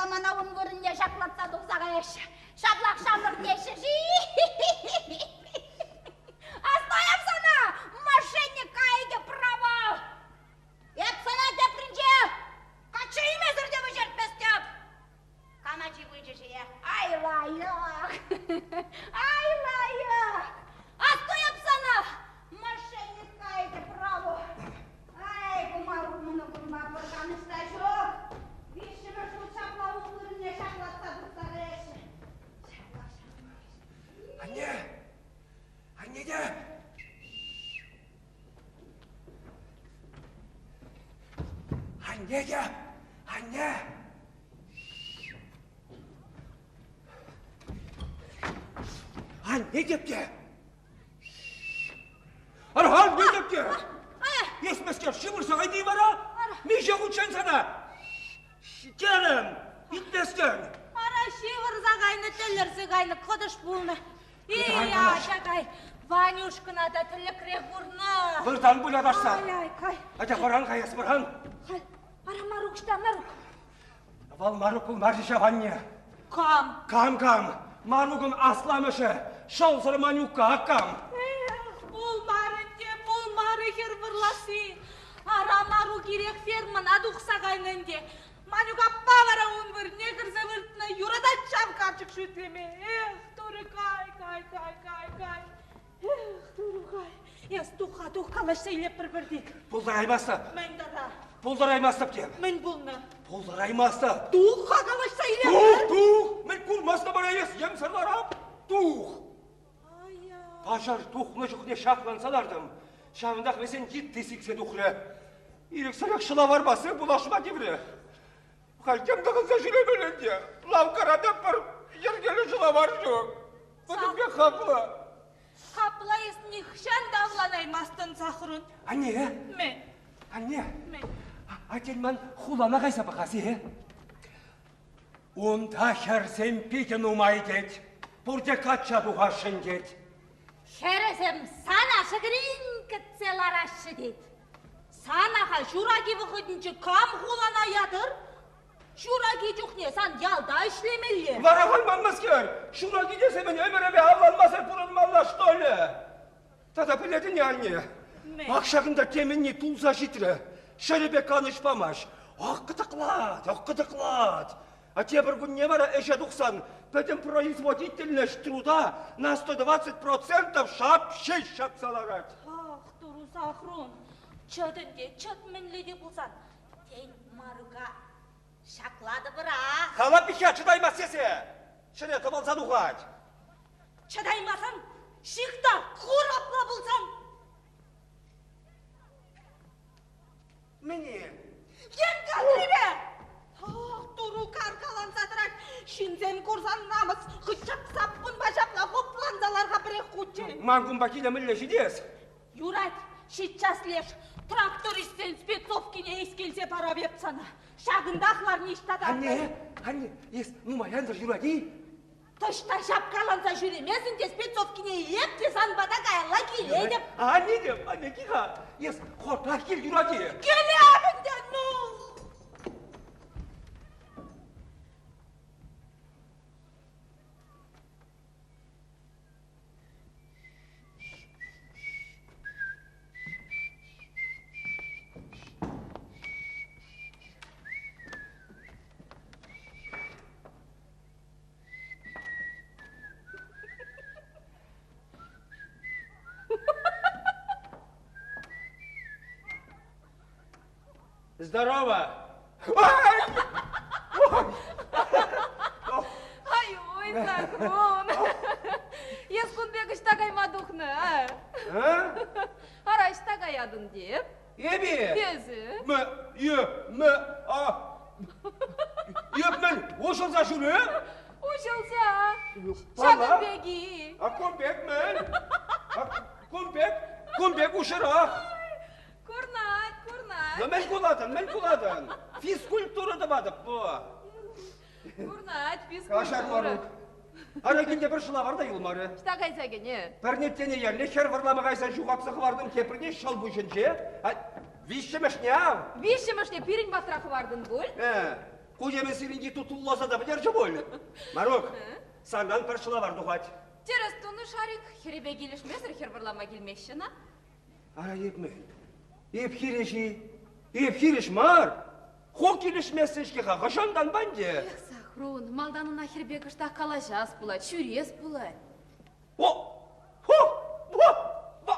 мана ун вырӑнне ҫаклатса тухса каяҫҫӗ. Ҫаплах ҫамрӑк теҫҫӗ-ши? Оставь сана, мошенник кайӑкӗ провал! Эп сана тепринче качча илмесӗр те вӗҫертместӗп. Кам ачи пулчӗ-ши? Ай лайӑх! Ай лайӑх! Астуйӑп сана, мошенник кайӑкӗ право! Ай, ку Марук мӑнукӑмпа пӗр канӑҫ та ҫук. Виҫҫӗмӗш хут ҫапла ун вырӑнне ҫаклатса тухса каяҫҫӗ. Ҫапла ҫаклаҫҫӗ. Анне! Анне те! Анне те! Анне! Анне теп те! Ара, анне теп те! Есмескер, ҫывӑрса кайни вара? Миҫе хутчен сана? Терӗм, итлестӗн. Ара, ҫывӑрса кайнӑ, тӗлӗрсе кайнӑ, кӑтӑш пулнӑ. Эй, ача кай, Ванюшкӑна та тӗлӗкре курнӑ. Выртан пуль аташса. Ай, ай, кай. Атя, вӑран каяс, вӑран. Халь, ара, Марук, ӑҫта Марук? Вӑл Марук пулмарӗ ҫав анне. Кам? Кам-кам? Марукӑн асламӑшӗ, шӑлсӑр Манюкка кам? Эх, пулмарӗ те, пулмарӗ хӗр вӑрласси. Ара, Марук ирех фермӑна тухса кайнӑ ӗнтӗ. Манюк аппа вара ун вырӑнне кӗрсе выртнӑ, юратать ҫав карчӑк шӳтлеме. Эх, турӑ, кай, кай, кай, кай, кай. Эх, турӑ, кай. Эс тух-ха, тух, калаҫса илетпӗр пӗртик. Пултараймастӑп. Мӗн тата? Пултараймастӑп тем. Мӗн пулнӑ? Пултараймастӑп. Тух-ха, калаҫса илетпӗр. Тух, тух! Мӗн курмастӑп вара эс, йӗмсӗр ларап. Тух! Паҫӑр тухнӑ чухне ҫакланса лартӑм. Ҫавӑнтах вӗсен йытти сиксе тухрӗ. Ирӗксӗрех шӑлаварпа сыв пулашма тиврӗ. Халь тем тӑхӑнса ҫӳремелле ӗнтӗ. Лавккара та пӗр йӗркеллӗ шӑлавар ҫук. Пӗтӗмпе хаклӑ. Капла эс нихҫан та авланаймастӑн, Сахрун. Анне! Мӗн? Анне! Мӗн? Атен ман хулана кайса пӑхас-и? Унта хӗрсем питӗ нумай тет. Пурте качча тухасшӑн тет. Хӗрӗсем сана шӗкӗрин кӗтсе лараҫҫӗ тет. Сана-ха ҫураки вӑхӑтӗнче кам хулана ятӑр? Ҫураки чухне сан ялта ӗҫлемелле. Вара хӑйманмаскер, ҫураки тесе мӗн ӗмӗрӗпе авланмасӑр пурӑнмалла, что ли? Тата пӗлетӗн-и, анне? Ак ҫакӑнта темӗнни тулса ҫитрӗ. Ҫӗрӗпе канӑҫ памасть. Ах, кӑтӑклать, ах, кӑтӑклать. А тепӗр кунне вара ӗҫе тухсан пӗтӗм производительность труда на 120% шап ҫеҫ ҫапса ларать. Ах, туру Сахрун, чӑт ӗнтӗ, чӑт мӗнле те пулсан. Тен, Марука ҫаклатӑпӑрах. Халапиха чӑтаймасть тесе чӗре тӑвӑлса тухать. Чӑтаймасан ҫых та хур апла пулсан. Мӗне? Йӗм катрипе! Ах, туру каркаланса тӑрать. Ҫынсем курсан намӑс, хӑть саппунпа ҫапла хупланса лар-ха пӗрех хутчен. Ман кунпа киле мӗнле ҫитес? Юрать, ҫиччас леш трактористсен спецовкине эс килсе парап эп сана. Ҫакӑнтах лар ниҫта та. Анне, анне, эс нумай ан тӑр юрать-и? Таҫта ҫапкаланса ҫӳремесӗн те спецовкине илеп те сан пата каялла килетӗп. Анне те, анне кил-ха. Эс хӑртах кил юрать-и? Килеп ӗнтӗ, ну! Здорово! Ай, ой, Сахрун! Эс кун пек ӑҫта кайма тухнӑ, а? А? Ара, ӑҫта каятӑн теп? Эпи? Эсӗ? М, Е, М, А. Эп мӗн, уҫӑлса ҫӳре? Уҫӑлса. Ҫакӑн пек-и? А кун пек мӗн? А кун пек, кун пек уҫӑрах. Курнать, курнать. Ну мӗн кулатӑн, мӗн кулатӑн? Физкультура тӑватӑп, во. Курнать, физкультура. Каҫар, Марук. Ара килте пӗр шӑлавар та юлмарӗ. Ӑҫта кайса кӗнӗ? Пӗрне тенеяльне хӗр вӑрлама кайса ҫухатса хӑвартӑм, теприне ҫӑл пуҫӗнче. Виҫҫӗмӗшне ав. Виҫҫӗмӗшне пирӗн патра хӑвартӑн пуль? Э. Ку теме сирӗнти тутулласа та пӗтерчӗ пуль. Марук, санран пӗр шӑлавар тухать. Тӗрӗс тунӑ Шарик. Хӗрӗпе килӗшмесӗр хӗр вӑрлама килмеҫҫӗ на. Ара, эп мӗн? Эп хирӗҫ-и? Эп хирӗҫ мар. Ху килӗшместӗн-ҫке-ха, хӑҫантанпа ӗнтӗ? Эх, Сахрун, малтан ӑна хӗрпе кӑштах калаҫас пулать, ҫӳрес пулать. О! Ху! Во! Ва!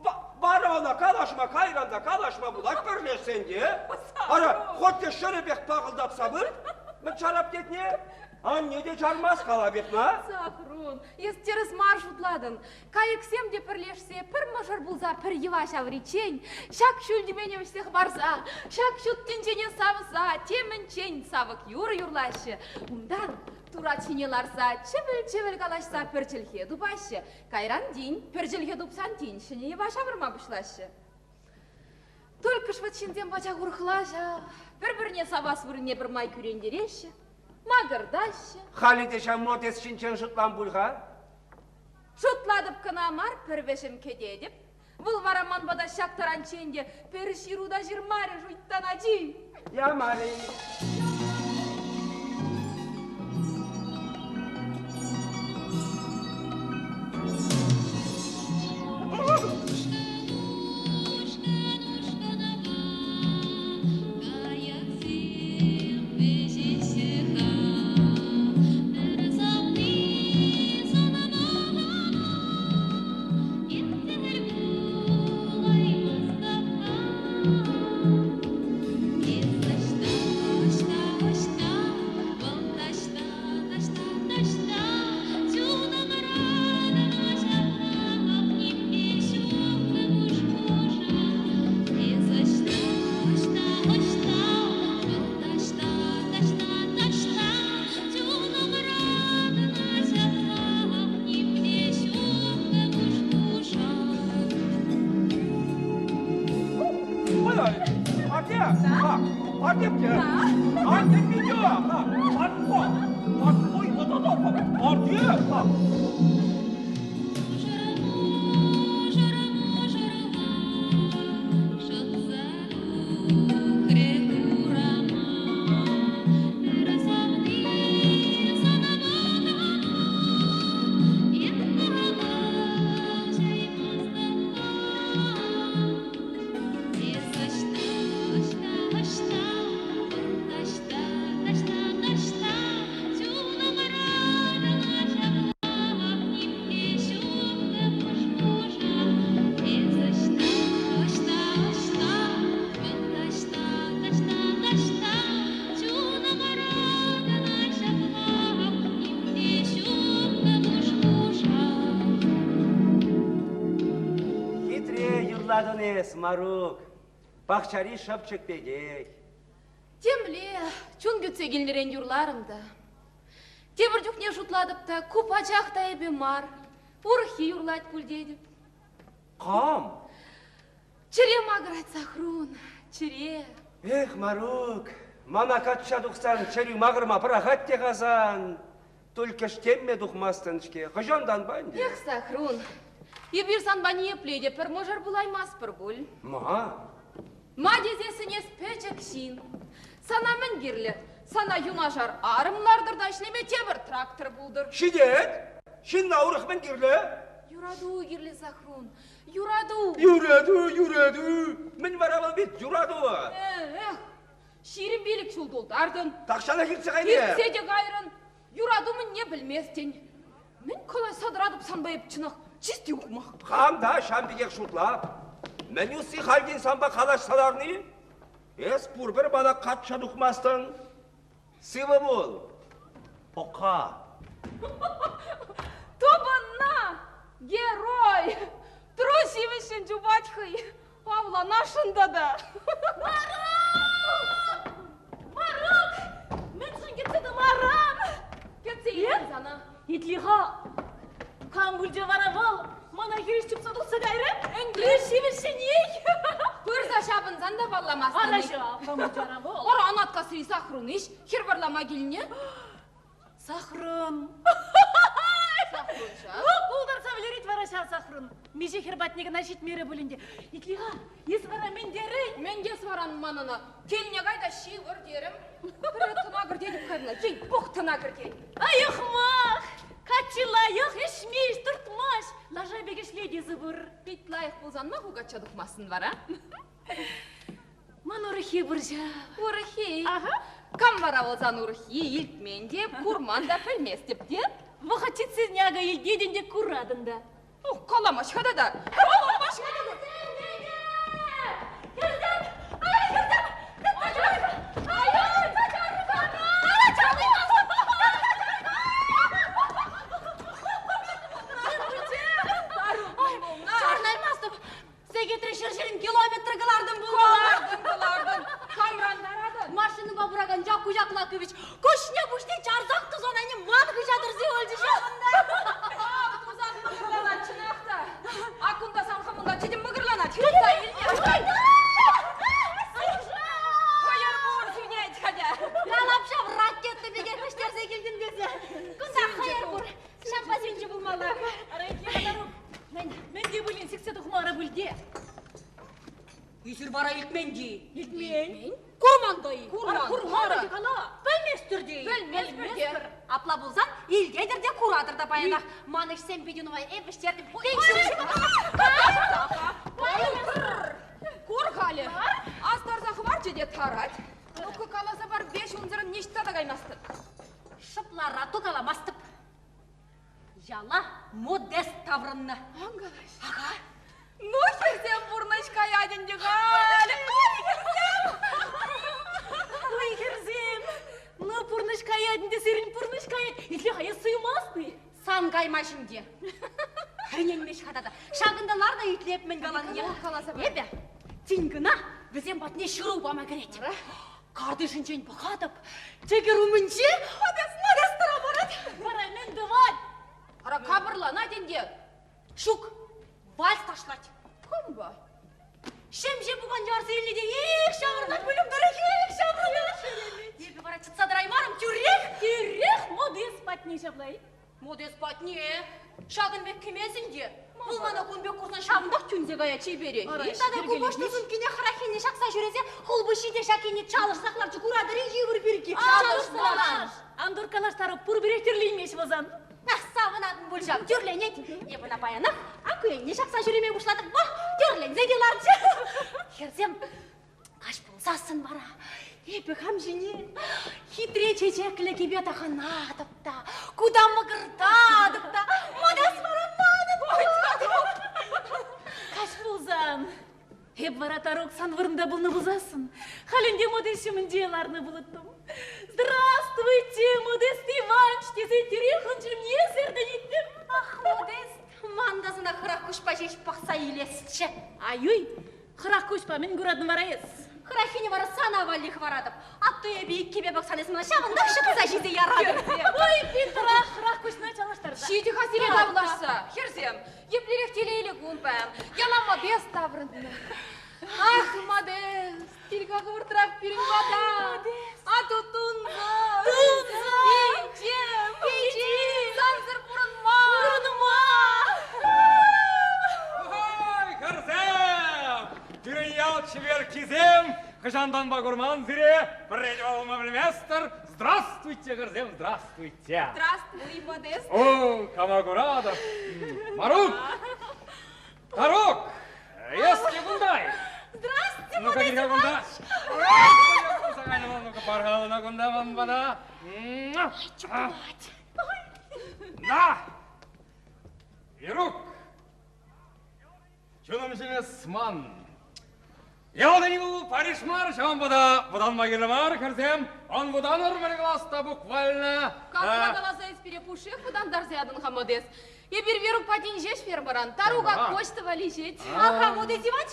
Ва! Вара ӑна калаҫма кайран та калаҫма пулать пӗрлешсен те. Ара, хоть те ҫӗрӗпех пакӑлтатса вырт, мӗн чарап тетне? Анне те чармасть калап на. Сахрун, эс тӗрӗс мар шутлатӑн. Кайӑксем те пӗрлешсе пӗр мӑшӑр пулса пӗр йӑва ҫавӑриччен ҫак ҫӳл тӳпене вӗҫсе хӑпарса, ҫак ҫут тӗнчене савса темӗнччен савӑк юрӑ юрлаҫҫӗ. Унтан турат ҫине ларса чӗвӗл-чӗвӗл калаҫса пӗр чӗлхе тупаҫҫӗ. Кайран тин пӗр чӗлхе тупсан тин ҫӗнӗ йӑва ҫавӑрма пуҫлаҫҫӗ. Тульккӑш вӑт ҫынсем пачах урӑхла ҫав. Пӗр-пӗрне савас вырӑнне пӗрмай кӳрентереҫҫӗ, макӑртаҫҫӗ. Халӗ те ҫав модес ҫинчен шутлан пуль-ха. Шутлатӑп кӑна мар, пӗр вӗҫӗм кӗтетӗп. Вӑл вара ман пата ҫак таранччен те пӗр ҫыру та ҫырмарӗ, шуйттан ачи. Ямарӗ. Хитре юрлатӑн эс, Марук. Пахчари шӑпчӑк пекех. Темле, чун кӳтсе килнӗрен юрларӑм та. Тепӗр чухне шутлатӑп та, ку пачах та эпӗ мар. Урӑххи юрлать пуль тетӗп. Кам? Чӗре макӑрать Сахрун, чӗре. Эх, Марук, мана качча тухсан чӗрӳ макӑрма пӑрахать те хасан. Только темме тухмастӑн-ҫке, хӑҫантанпа ӗнтӗ? Эх, Сахрун, эпир санпа ниепле те пӗр мӑшӑр пулаймастпӑр пуль. Ма? Ма тесессӗн эс пӗчӗк ҫын. Сана мӗн кирлӗ? Сана юнашар арӑм лартӑр та ӗҫлеме тепӗр трактор пултӑр. Ҫитет! Ҫынна урӑх мӗн кирлӗ? Юрату кирлӗ, Сахрун, юрату. Юрату, юрату. Мӗн вара вӑл бит юрату? Эх, 25 ҫул тултартӑн. Тахҫанах иртсе кайнӑ. Иртсе те кайрӑн. Юрату мӗнне пӗлместӗн. Мӗн калаҫса тӑратӑп санпа эп чӑнах чисти ухмах. Хам та ҫам пекех шутлап. Мӗн усси хальтен санпа калаҫса ларни? Эс пурпӗр мана качча тухмастӑн. Сывӑ пул. Пока. Тупӑнна! Герой! Тру ҫимӗҫшӗн чупать хӑй. Авланасшӑн тата. Марук! Марук! Мӗншӗн кӗтсе тӑмаран? Кӗтсе илтӗм сана. Итле-ха, кам пулчӗ вара вӑл? Мана хирӗҫ чупса тухса кайрӗ. Ӗнтӗ ҫимӗҫҫӗнех. Пырса ҫапӑнсан та палламастӑн. Ара ҫав, кам пулчӗ вара вӑл? Ара, Анаткасри Сахрун-иҫ, хӗр вӑрлама килнӗ. Сахрун. Сахрун ҫав. Ну, култарса вӗлерет вара ҫав Сахрун. Миҫе хӗр патне кӑна ҫитмерӗ пулин те. Итле-ха, эс вара мӗн терӗн? Мӗн тес вара ман ӑна? Килне кай та ҫывӑр терӗм. Пӗрре тӑна кӗртетӗп кайна. Ей, пӑх тӑна кӗртет. Ай, Каччи лайӑх, ӗҫмест, туртмасть. Лаша пек ӗҫлет эсӗ пур. Пит лайӑх пулсан ма ху качча тухмастӑн вара? Ман урӑххи пур ҫав. Урӑххи? Ага. Кам вара вӑл сан урӑххи? Илтмен те, курман та, пӗлместӗп те. Вӑхӑт ҫитсен акӑ илтетӗн те куратӑн та. Ух, каламасть-ха тата. Каламасть-ха тата. Чарӑнаймастӑп. Сехетре ҫӗр-ҫӗрӗн километр кӑлартӑм пулмалла. Кӑлартӑн, кӑлартӑн. Камран таратӑн? Машинӑпа пыракан Якку Яклакович куҫне-пуҫне чарсах тусан айне ман хыҫа тӑрсе юлчӗ ҫавӑнта. Ах, тусан мӑкӑрланать, чӑнах та. А кунта сан хӑвӑнта тӗтӗм мӑкӑрланать. Хытса илнӗ. Хӑйӑр пур сӳнет, хотя. Калап ҫав ракета пекех вӗҫтерсе килтӗм тесе. Кунта хӑйӑр пур. Ҫаппа сӳнчӗ пулмалла. Ара, итле-ха, Мӗн, мӗн те пулин сиксе тухмарӗ пуль те. Ӳсӗр вара илтмен те. Илтмен. Курман та-и? Курман. Курман та кала. Пӗлместӗр те. Пӗлместпӗр те. Апла пулсан илтетӗр те куратӑр та паянах. Ман ӗҫсем питӗ нумай. Эп вӗҫтертӗм. Кур халӗ. Астарса хӑварчӗ те тарать. Ну-ка каласа пар, веҫ унсӑрӑн ниҫта та каймастӑн. Шӑплара тукаламастӑп. Яла Модест таврӑннӑ. Ан калаҫ. Ага. Ну, хӗрсем пурнӑҫ каять ӗнтӗ халь. Ай, хӗрсем! Ой, хӗрсем! Ну, пурнӑҫ каять ӗнтӗ сирӗн пурнӑҫ каять. Итле-ха, эс суймастӑн-и? Сан каймасть ӗнтӗ. Ӗненмест-ха тата. Ҫакӑнта лар та итлеп мӗн каланине. Каласа пар. Эпӗ тин кӑна вӗсем патне ҫыру пама кӗрет. Картишӗнчен пӑхатӑп, тӗкӗр умӗнче Модест, Модест тӑра парать. Вара мӗн тӑвать? Ара капӑрланать ӗнтӗ. Ҫук, вальс ташлать. Кӑмпа. Ҫемҫе пукан ярса илнӗ те эх ҫаврӑнать пӳлӗм тӑрӑх, эх ҫаврӑнать. Эпӗ вара чӑтса тӑраймарӑм, тӳрех. Тӳрех Модест патне ҫапла-и? Модест патне. Ҫакӑн пек кӗмесен те. Вӑл мана кун пек курсан ҫавӑнтах тӳнсе каять чиперех. Тата ку пуҫне сумкине хӑраххине ҫакса ҫӳресе хулпуҫҫи те ҫаккине чалӑшсах ларчӗ куратӑр-и йывӑр пирки. Чалӑш Ан туркалаштарӑп, пурпӗрех тӳрленмест вӑсан. Ах, савӑнатӑн пуль ҫав, тӳрленет. Эп ӑна паянах акуенне ҫакса ҫӳреме пуҫлатӑп. Во, тӳрленсе те ларчӗ. Хӗрсем, Каҫ пулсассӑн вара эпӗ хам ҫине хитре чечеклӗ кӗпе тӑхӑнатӑп та, кута мӑкӑртатӑп та, мӑнас вара манӑн Каҫ пулсан, эп вара Тарук сан вырӑнта пулнӑ пулсассӑн, халь ӗнтӗ Модест ҫумӗнче ларнӑ пулӑттӑм. Здравствуйте, Модест Иванович, тесе тӳрех ун ҫумне сӗртӗнеттӗм. Ах, Модест, ман та сана хӑрах куҫпа ҫеҫ пӑхса илесчӗ. Ай-уй, Хӑрах куҫпа мӗн куратӑн вара эс? Хӑраххине вара сана валли хӑваратӑп. Атту эпӗ иккӗпе пӑхсан эс мана ҫавӑнтах ҫӑтса ҫисе яратӑн. Ой, Петра, хӑрах куҫна чалӑштарса. Ҫитӗ-ха сире тавлашса. Хӗрсем, еплерех телейлӗ кун паян. Яла Модест таврӑннӑ. Ах, Модест, кил-ха хӑвӑртрах пирӗн пата. А то тунса. Тунса. Пичем. Пичем. Сансӑр пурӑнма. Пурӑнма. Ой, хӗрсем! Пирӗн ял чиперккисем хӑҫантанпа курман сире, пӗрре те паллама пӗлместӗр. Здравствуйте, хӗрсем, здравствуйте! Здравствуй, Модест. О, кама куратӑп! Марук! Тарук! Эс те кунта-и? Здрасте, Ну-ка, кил-ха кунта. Ну-ка, пар-ха кунта ман пата. На! Верук! Чунӑм ҫимес ман. Ялта никул Париж мар, ҫавӑнпа та вӑтанма кирлӗ мар, хӗрсем. Ан вӑтанӑр, мӗн калас та буквально. Капла каласа эс пире пушшех вӑтантарса ятӑн-ха, Модест. Эпир Верук патӗнче фермӑран Тарука почта валеҫет. Аха, Модест Иванович,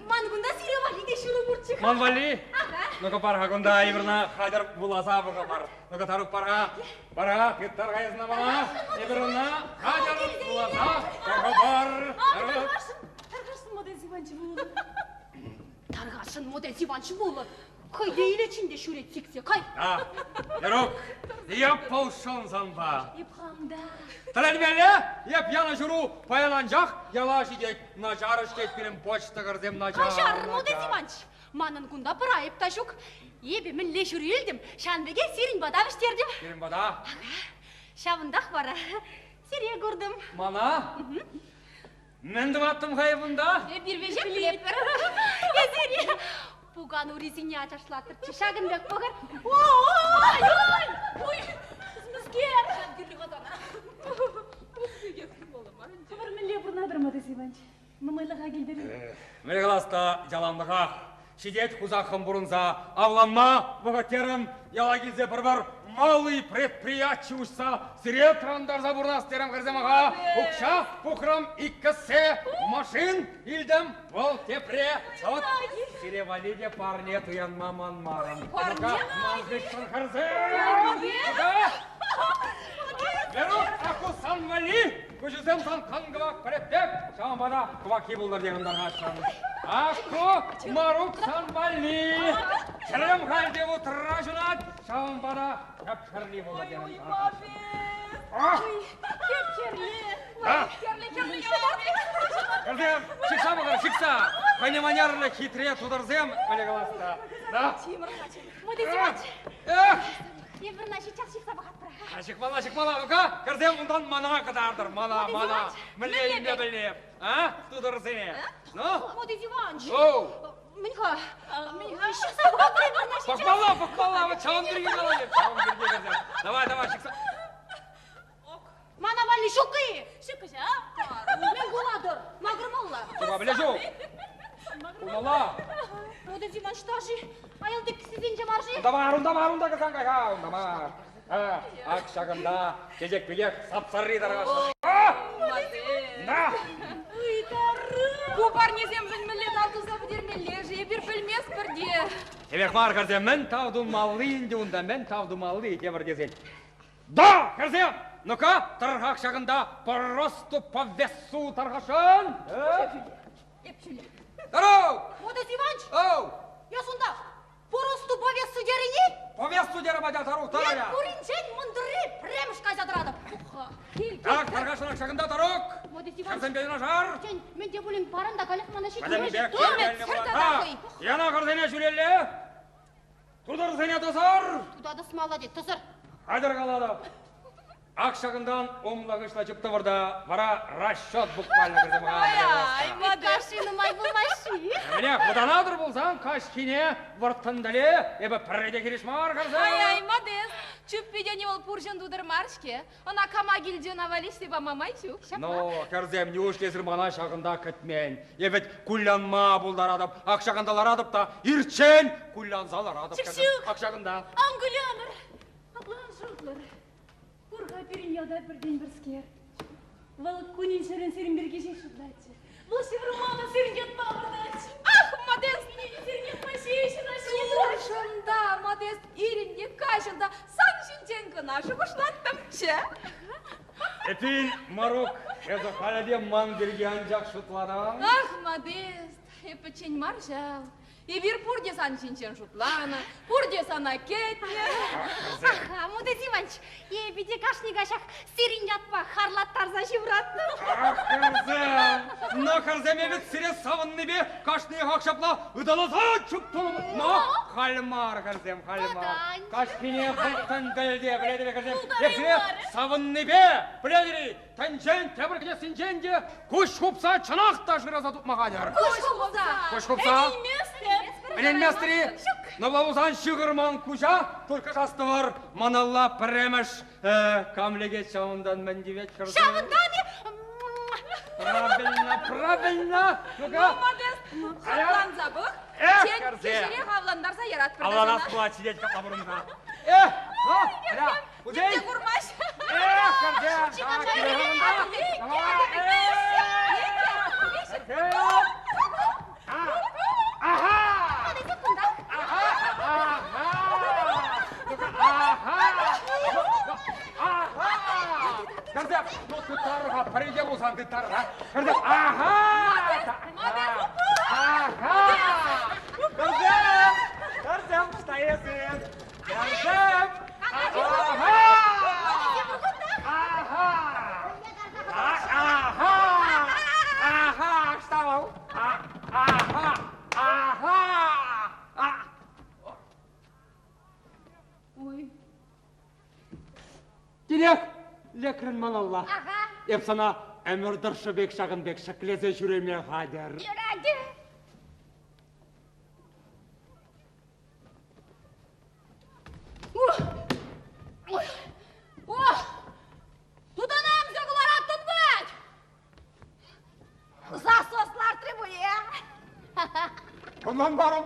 ман кунта сире валли те ҫыру пурччӗ. Ман валли? Ага. Ну-ка пар-ха кунта Иврна хатӗр вуласа пӑхӑпӑр. Ну-ка, Тарук, пар-ха. Пар-ха, тыттар-ха эсӗ мана. Эпир ӑна хатӗр вуласа пӑхӑпӑр. Тархасшӑн, Модест Иванович вулӑр. Тархасшӑн, Модест Иванович вулӑр. Хӑй те илет ӗнтӗ ҫӳрет сиксе. Кай. А, Верук, эп пулшӑн санпа. Эп хам та. Тӗлӗнмелле, эп янӑ ҫыру паян анчах яла ҫитет. Начар ӗҫлет пирӗн почтӑкӑрсем начар. Каҫар, Модес Иванч. Манӑн кунта пӗр айӑп та ҫук. Эпӗ мӗнле ҫыру илтӗм, ҫавӑн пекех сирӗн пата вӗҫтертӗм. Пирӗн пата? Ага. Ҫавӑнтах вара сире куртӑм. Мана? Мӗн тӑваттӑм-ха эп унта? Эпир веҫех пӗлетпӗр. Эсир пукан урисене ачашлаттӑрччӗ. Ҫакӑн пек пӑхӑр. Ой-ой! Ой, мӗскер? Ҫав кирлӗ хӑтана. Хӑвӑр мӗнле пурӑнатӑр, Матис Иванч? Нумайлӑха килтӗр. Мӗн калас та, яланлӑхах. Ҫитет хусаххӑн пурӑнса авланма вӑхӑт терӗм. Яла килсе пӗр-пӗр малый предприяти уҫса сире тӑрантарса пурӑнас терӗм хӗрсем аха. Укҫа пухрӑм иккӗсе, машин илтӗм, вӑл тепре. Вот сире валли те парне туянма манмарӑм. Парне? Ман хыҫҫӑн хӗрсем! Верук, аку сан валли Куҫусем сан кӑн-кӑвак пӗлӗт пек, ҫавӑнпа та кӑвакки пултӑр терӗм тархасшӑн. Ак ку Марук сан валли. Чӗрем халь те вутра ҫунать, ҫавӑнпа та хӗп-хӗрли пултӑр терӗм тархасшӑн. Хӗп-хӗрли. Хӗрсем, ҫыхса пӑхӑр, ҫыхса. Хӑйне манерлӗ хитре тутӑрсем мӗне калас та. Да. Эх! Эпир ӑна ҫиччас ҫыхса пӑхатпӑр. Ҫыхмалла, ҫыхмалла, ну-ка, кӗрсем унтан мана кӑтартӑр, мана, мана. Мӗнле илме пӗлнӗ, а, тутӑрсене? Ну? Модис Иванович. Оу. Мӗн-ха? Мӗн-ха? Ҫыхса пӑхатпӑр эпир ӑна ҫиччас. Пӑхмалла, пӑхмалла, вот ҫавӑн пирки калатӑп, ҫавӑн пирки кӗрсем. Давай, давай, ҫыхса. Мана валли ҫук-и? Ҫук ҫав. Мӗн кулатӑр? Макӑрмалла. Чупа пӗле ҫук. Кулмалла. Модис Иванович та-ши? Аялти кӗсесенче мар-ши? Унта мар, унта мар, унта кӗрсен кай-ха, унта мар. Ак ҫакӑнта чечек пекех сап-сарри тарӑхасшӑн. На! Ку парнесемшӗн мӗнле тав туса пӗтермелле-ши? Эпир пӗлместпӗр те. Темех мар, хӗрсем, мӗн тав тумалли ӗнтӗ унта, мӗн тав тумалли тепӗр тесен. Да, хӗрсем! Ну-ка, тӑрӑрах ҫакӑнта, просто по весу тархасшӑн. Эп ҫӳле. Здоров! Модес Иванч! Оу! Эс унта Пурӑсту повестку терӗн-и? Повестку терӗм, атя, Тарук, тӑр Эп пуринчен мӑнтӑрри пӗрремӗш кайса тӑратӑп. Пух-ха. Так, тархасшӑнах ҫакӑнта, Тарук. Хӗрсемпе юнашар. Тен, мӗн те пулин парӑн та каллех мана ҫитмест. Пӗтӗмпех хӗр тата хӑй. Яна хӗрсене ҫӳлелле. Тутӑрсене тӑсӑр. Тута тӑсмалла тет, тӑсӑр. Хатӗр калатӑп. Ак ҫакӑнтан умлӑ-хыҫлӑ чуптӑвӑр та вара расчет буквально кӗрсе Ытлашши нумай пулмасть-ши? Мӗне, вӑтанатӑр пулсан каҫхине вӑрттӑн тӗле эпӗ пӗрре те хирӗҫ мар кӗрсе. Ай-ай, Модест, чуппи тени вӑл пурҫӑн тутӑр мар-ҫке. Ӑна кама килчӗ ӑна валеҫсе пама май ҫук. Ҫапла. Ну, хӗрсем, неужели эсир мана ҫакӑнта кӗтмен? Эпӗ вӗт кулянма пултаратӑп. Ак ҫакӑнта ларатӑп та ирччен кулянса ларатӑп. Ҫук-ҫук. Ак ҫакӑнта. Ан кулянӑр. Апла ан шутлӑр. Пур-ха пирӗн ялта пӗртен-пӗрскер. Вӑл кунӗн-ҫӗрӗн сирӗн пирки ҫеҫ шутлатчӗ. Вӑл ҫывӑрман сирӗн ятпа выртатчӗ. Ах, Модест! Сирӗн ятпа ҫеҫ Туршӑн та, Модест, ирӗн те, каҫӑн та сан ҫинчен кӑна шухӑшлаттӑмччӗ. Эпин, Марук, эсӗ халӗ те ман пирки анчах шутлатӑн. Ах, Модест, эп пӗччен мар ҫав. Эпир пурте сан ҫинчен шутланӑ, пурте сана кӗтнӗ. Аха, Мудес Иванч, эпӗ те кашни каҫах сирӗн ятпа харлаттарса ҫывратнӑ. Ах, хӗрсем! Но хӗрсем эпӗ сире савӑннипе кашниех ҫапла ыталаса чуптум. Но халь мар, хӗрсем, халь мар. Кашнине вӑрттӑн тӗлте, пӗлетӗр хӗрсем. Эп сире савӑннипе, пӗлетӗр-и, Тӗнчен тепӗр кӗтессинчен те куҫ хупса чӑнах та шыраса тупма хатӗр. Куҫ хупса! Куҫ хупса! Ӗненместӗп! Ӗненместӗр-и? Ҫук. Ну, пулсан ҫыхӑр ман куҫа, только астӑвӑр, маналла пӗрремӗш кам лекет ҫавӑнтан мӗн тивет хӗрсем? Ҫавӑнтан-и? Правильно, правильно! Ну-ка! Ну, Модест, хӑтланса пӑх. Эх, Тен, хӗрсем! кӗҫӗрех авлантарса яратпӑр та Авланас сана. пулать, сидеть капла пурӑнса. Эх, ну, бля, Хусей! Нимте курмасть. Эх, хӗрсем! Ага! Ага! Ага! Хӗрсем, ну тыттар-ха, пӗрре пулсан тыттар-ха. Хӗрсем, ага! Ага! Хӗрсем! Хӗрсем! Тинех лекрӗн малалла. Ага. Эп сана ӗмӗр тӑршшӗпех ҫакӑн пек ҫӗклесе ҫӳреме хатӗр. Юрать. О! Тутанамсӑ кӑлараттӑн вӗт! Засос лартрӗ пуль, Ӑнланмарӑм.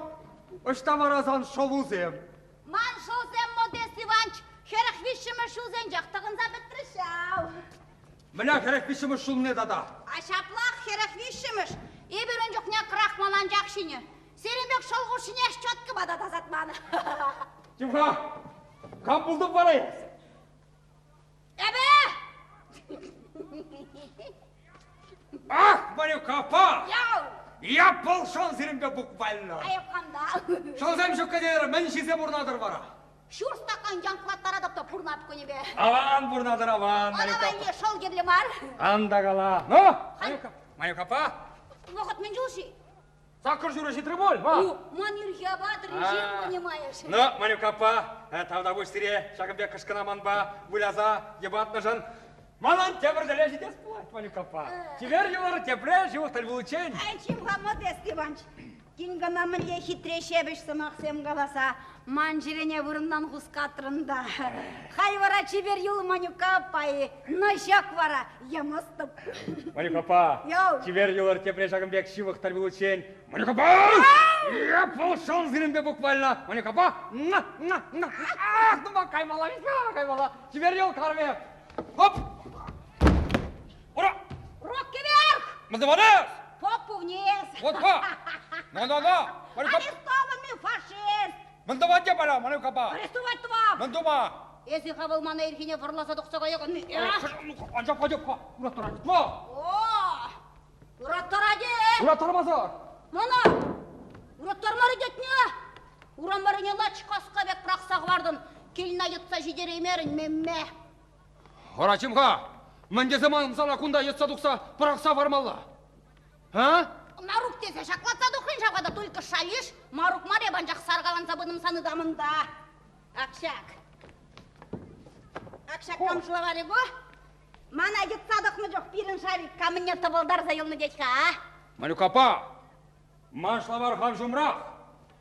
Ӑҫта вара сан шӑлусем? Ман шӑлсем, Модест Иванч, 43-мӗш ҫулсенчех тӑкӑнса пӗтрӗҫ ҫав. Мӗне 43-мӗш ҫулне тата? А ҫаплах 43-мӗш. Эпир ун чухне крахмал анчах ҫинӗ. Сирӗн пек шӑл хушшине щеткӑпа та тасатман. Тимха, кам пултӑм вара эс? Эпӗ! Ах, Ванюк аппа! Яу! Я пыл шӑл сирӗнпе буквально. Айӑпканда. Шӑлсем ҫукка терӗр, мӗн ҫисе пурӑнатӑр вара? Ҫур стакан янклаттаратӑп та пурнап кунӗпе. Аван пурӑнатӑр, аван, Ана Ванюк аппа. валли шӑл кирлӗ мар. Ан та кала. Ну, Ванюк, Ванюк аппа, Вӑхӑт мӗн чул-ши? Сакӑр ҫурӑ ҫитрӗ пуль, ма? Ман ирхи апат режим, понимаешь. Ну, Манюк аппа, тавтапуҫ сире ҫакӑн пек кӑшкӑна манпа выляса йӑпатнӑшӑн. Манӑн тепӗр тӗле ҫитес пулать, Манюк аппа. Чипер юлӑр, тепре ҫывӑх тӗл пуличчен. Ай, чим-ха, Модест Иванч, тин кӑна мӗнле хитре ҫепӗҫ сӑмахсем каласа ман чӗрене вырӑнтан хускатрӑн та. Халь вара чипер юл, Манюка аппа-и, но ҫак вара Ямастӑп. Манюк аппа, Яу. чипер юлӑр тепре ҫакӑн пек ҫывӑх тӗл пуличчен. Манюк аппа! Я полшел сирӗнпе буквально. Манюк аппа! На, на, на. Ах, ну каймалла, каймалла. Чипер юл, карме. Хоп! Ура! Руки вверх! Мазаварес! Попу вниз! Вот ха! На-на-на! Манюк аппа! Арестованный фашист! Мандавать пала, Манюк аппа! Арестовать вам! Мандума! Эсӗ-ха вӑл мана ирхине вӑрласа тухса каякан. Анчах пачӑк-ха, ураттарать. Ма! О! Ураттарать-и? Ураттармасӑр! Мана! Ураттармарӗ тетне! Урам варрине лач каска пек пӑрахса хӑвартӑн. Килне йӑтса ҫитереймерӗн, мемме. Ӑрачим-ха, мӗн тесе ман сана кунта йӑтса тухса пӑрахса хӑвармалла? А? Марук тесе ҫаклатса тухрӗн ҫав та только шалиш. Марук мар эп, анчах саркаланса пытӑм сан ытамӑнта. Ак ҫак. Ак ҫак кам шӑлаварӗ ку? Мана йӑтса тухнӑ чух пирӗн шарик камне тӑпӑлтарса юлнӑ тет-ха, а? Малюк аппа, ман шӑлавар хам ҫумрах.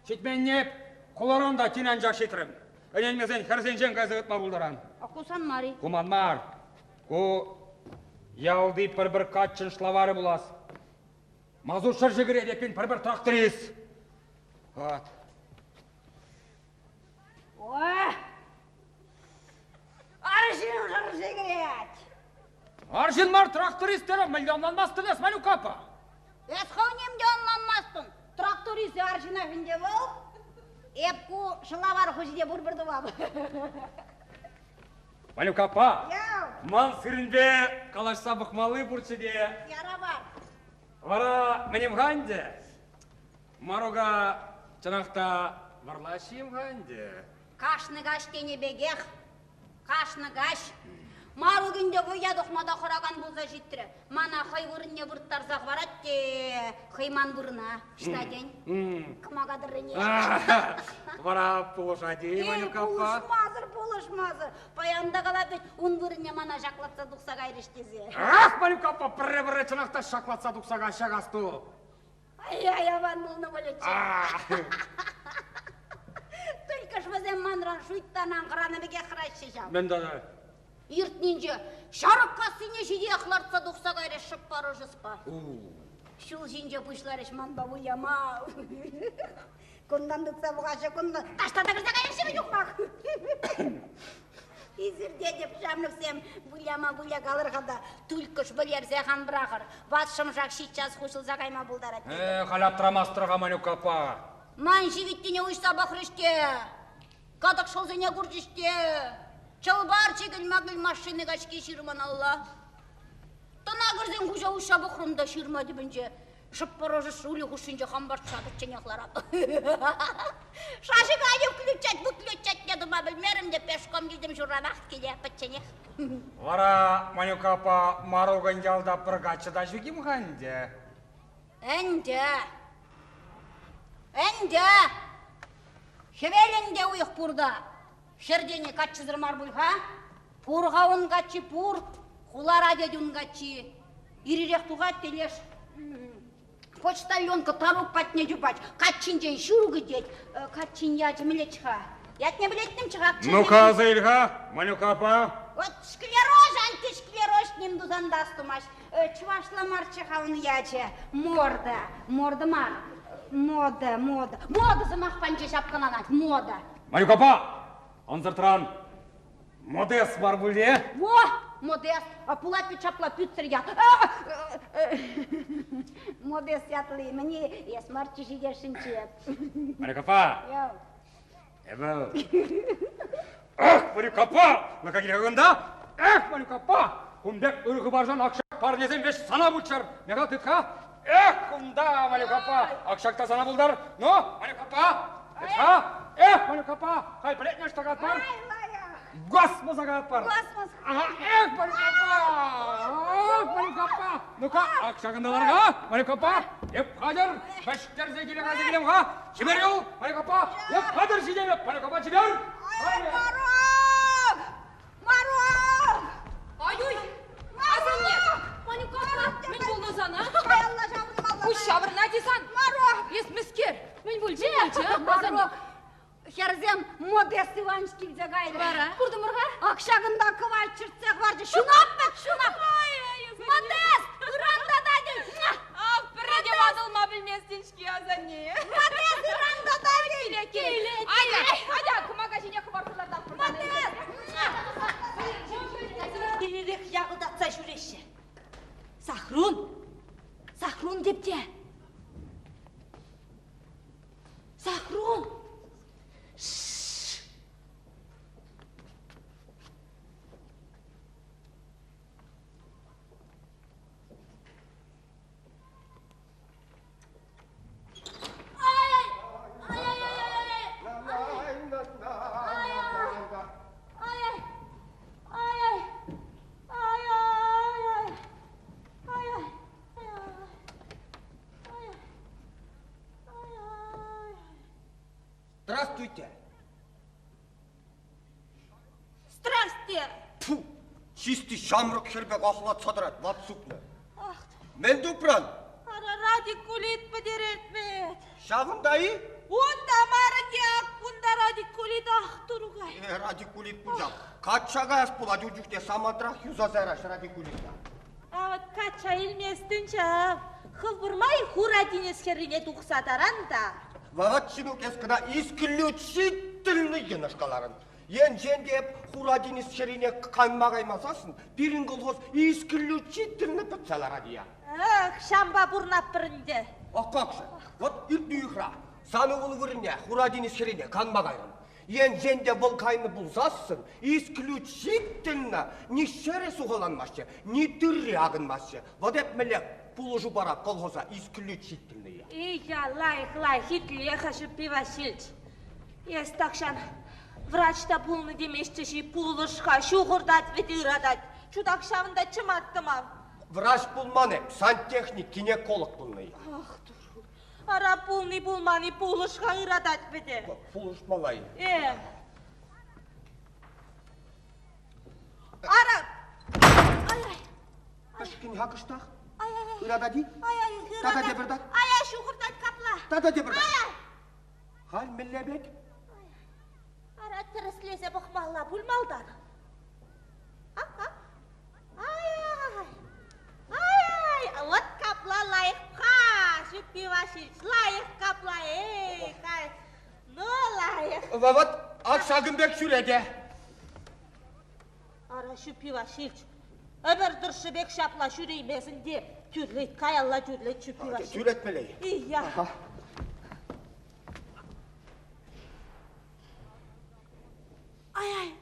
Ҫитменне хуларан та тин анчах ҫитрӗм. Ӗненмесен хӗрсенчен кайса ытма пултаран. А ку сан мар-и? Ку ман мар. Ку ялти пӗр-пӗр каччӑн шӑлаварӗ пулас. Мазут шӑрши кӗрет эппин пӗр-пӗр тракторист. Вот. О! Арҫын шӑрши кӗрет! Арҫын мар, тракторист терӗм, мӗнле ӑнланмастӑн эс, Малюк аппа? Эс хӑв ним те ӑнланмастӑн. Тракторист арҫынах ӗнтӗ вӑл. Эп ку шӑлавар хуҫине пурпӗр тӑвап. Малюк аппа, ман сирӗнпе калаҫса пӑхмалли пурччӗ те. Яра бар. Вара мӗнем-ха ӗнтӗ? Марука чӑнах та вӑрлаҫҫӗ-им-ха ӗнтӗ? Кашни каҫ тенӗ пекех Кашни каҫ Марук ӗнтӗ вӑййа тухма та хӑракан пулса ҫитрӗ. Мана хӑй вырӑнне вырттарса хӑварать те хӑй ман вырӑна. Ӑҫта тен? Кӑмака тӑррине. Вара пулӑшать-и, Ванюк аппа? Пулӑшмасӑр, пулӑшмасӑр. Паян та калать вӗт, ун вырӑнне мана ҫаклатса тухса кайрӗҫ тесе. Ах, Ванюк аппа, пӗрре-пӗрре чӑнах та ҫаклатса тухса каҫ асту. Ай-яй, аван пулнӑ пулӗччӗ. Тулькӑш вӗсем манран шуйттанан хӑранӑ пекех хӑраҫҫӗ ҫав. Мӗн тата? Иртнинче ҫарӑк кассине ҫитиех лартса тухса кайрӗҫ шӑппар ӑшӑспа. Ҫул ҫинче пуҫларӗҫ манпа выляма. Кунтан тытса пӑхаҫҫӗ, кунтан таҫта та кӗрсе каяҫҫӗ вӗт ухмах. Исӗртетӗп, ҫамрӑксем, выляма вылякалӑр-ха та, тульккӑш вӗлерсе ан пӑрахӑр. Ват шӑмшак ҫиччас хуҫӑлса кайма пултарать. Э, халь аптрамастӑр-ха, Манюк аппа. Ман ҫивиттине уҫса пӑхрӗҫ те, катӑк шӑлсене курчӗҫ те, чӑл-пар чикӗл-макӑл машина качки ҫырманалла. Тӑна кӗрсен куҫа уҫса пӑхрӑм та ҫырма тӗпӗнче Шӑппӑрӑшӗ шулӗ хушшинче хампартса пӗчченех ларап. Шашик айне включать, выключать не тума пӗлмерӗм те пешком килтӗм ҫурранах киле пӗчченех. Вара Манюк аппа Марукӑн ялта пӗр каччӑ та ҫук-им-ха ӗнтӗ? Ӗнтӗ. Ӗнтӗ. Хӗвелӗн те уйӑх пур та. Хӗр тени каччӑсӑр мар пуль-ха. Пур-ха ун каччи, пур. Хулара тет ун каччи. Ир-ирех тухать те леш почтальонка Тарук патне чупать. Каччинчен ҫыру кӗтет. Каччин ячӗ мӗнлеччӗ-ха? Ятне пӗлеттӗмччӗ-ха. Ну-ка, аса ил-ха, Малюк аппа. Вот склероз, антисклероз ним тусан та астумасть. Чӑвашла марччӗ-ха ун ячӗ. Морда. Морда мар. Мода, мода. Мода сӑмах панче ҫапкаланать. Мода. Малюк аппа, ӑнсӑртран Модест мар пуль те? Во, Модест. А пулать ведь ҫапла пӳтсӗр ят. Модест ятли мӗне эс марччӗ ҫитесшӗнччӗ. Марюк аппа. Эпӗ. Эх, Марюк аппа, ну как кунта? Эх, Марюк аппа, кун пек ырӑ хыпаршӑн акшак парнесем веҫ сана пулччӑр. Меха тыт-ха. Эх, кунта, Малюк аппа, акшак та сана пултар. Ну, Малюк аппа, тыт-ха. Эх, Малюк аппа, хай пӗлетне ӑҫта катпар? Космоса катпар. Космос. Ага, эх, Малюк аппа, эх, Малюк аппа. Ну-ка, акшагында лар-ха, Малюк аппа. Эп хатӗр, вӗҫтерсе киле-кайса килем-ха. Чипер юл, Малюк аппа. Эп хатӗр ҫитем, Малюк аппа, чипер. Марок! Марок! Ай-уй! Асанне! Манюк аппа, мӗн пулнӑ сана? Каялла ҫаврӑнмалла. Пуҫ ҫаврӑнать-и сан? Марок! Эс мӗскер? Мӗн пулчӗ? Мӗн пулчӗ? Асанне? Хӗрсем Модест Иванович килсе кайрӗ. Вара? Куртӑмӑр-ха? Ак ҫакӑнта кӑвайт чӗртсе хӑварчӗ. Ҫунап пек ҫунап! Модест! Ыран тата Ах, пӗрре те ватӑлма пӗлместӗн-ҫке, асанне. Модест, ыран тата Килет, килет. Атя, атя, кӑмака ҫине хӑпартса лартатпӑр. Модест! Килерех якӑлтатса ҫӳреҫҫӗ. Сахрун! Сахрун тепте! Сахрун! Здравствуйте. Здрасте. Фу, чисти ҫамрӑк хӗр пек ахлатса тӑрать ват супнӑ. Мӗн тупран? Ара радикулит пӗтерет вӗт. Ҫавӑнта-и? Унта мар ӗнтӗ, ак кунта радикулит ах турукай. Э, радикулит пулсан. Качча каяс пулать ун чухне самантрах юсаса яраҫ радикулита. А вот качча илместӗн ҫав. Хӑв пурмай Хура тинӗс хӗррине тухса таран та. Вӑхӑт Ҫинук эс кӑна исключительно йӑнӑш каларӑн. Енчен те эп Хура тинӗс хӗррине канма каймасассӑн пирӗн колхоз исключительно пӗтсе ларать я. Эх, ҫампа пурӑнатпӑр ӗнтӗ. Ах, как же. Вот иртнӗ уйӑхра сан ывӑл вырӑнне Хура тинӗс хӗррине канма кайрӑм. Енчен те вӑл кайнӑ пулсассӑн исключительно ни ҫӗрӗ сухаланмаҫҫӗ, ни тырри акӑнмаҫҫӗ. Вот эп мӗнле пулӑшу парап колхоза исключительно я. Ия, лайӑх, лайӑх, итле-ха, Ҫӳппи Васильч. Эс тахҫан врач та пулнӑ темеҫчӗ-ши, пулӑш-ха, ҫухӑртать вӗт ыратать. Чутах ҫавӑнта чӑматтӑм ав. Врач пулман эп, сантехник, гинеколог пулнӑ я. Ах, туру. Ара пулни-пулмани пулӑш-ха ыратать вӗтӗ. Пулӑшмалла-и? Э. Ара! Ай-ай! Пӗшкӗн-ха кӑштах. Ай-ай-ай! Ыратать-и? Ай-ай, ыратать. Тата тепӗртак. Ай-ай, ҫухӑртать капла. Тата тепӗртак. Ай-ай! Халь мӗнле пек? Ара, тӗрӗслесе пӑхмалла пуль малтан. А-а. Ай-ай! Ай-ай! Вот капла лайӑх-ха, Ҫӳппи Васильч, лайӑх капла, эй, хай. Ну, лайӑх. Вот ак ҫакӑн пек ҫӳрете. Ара, Ҫӳппи Васильч, ӗмӗр тӑршшӗпех ҫапла ҫӳреймесӗн те тӳрлет, каялла тӳрлет Ҫӳппи Васильч. Тӳрлетмелле. Ия. Ай-ай.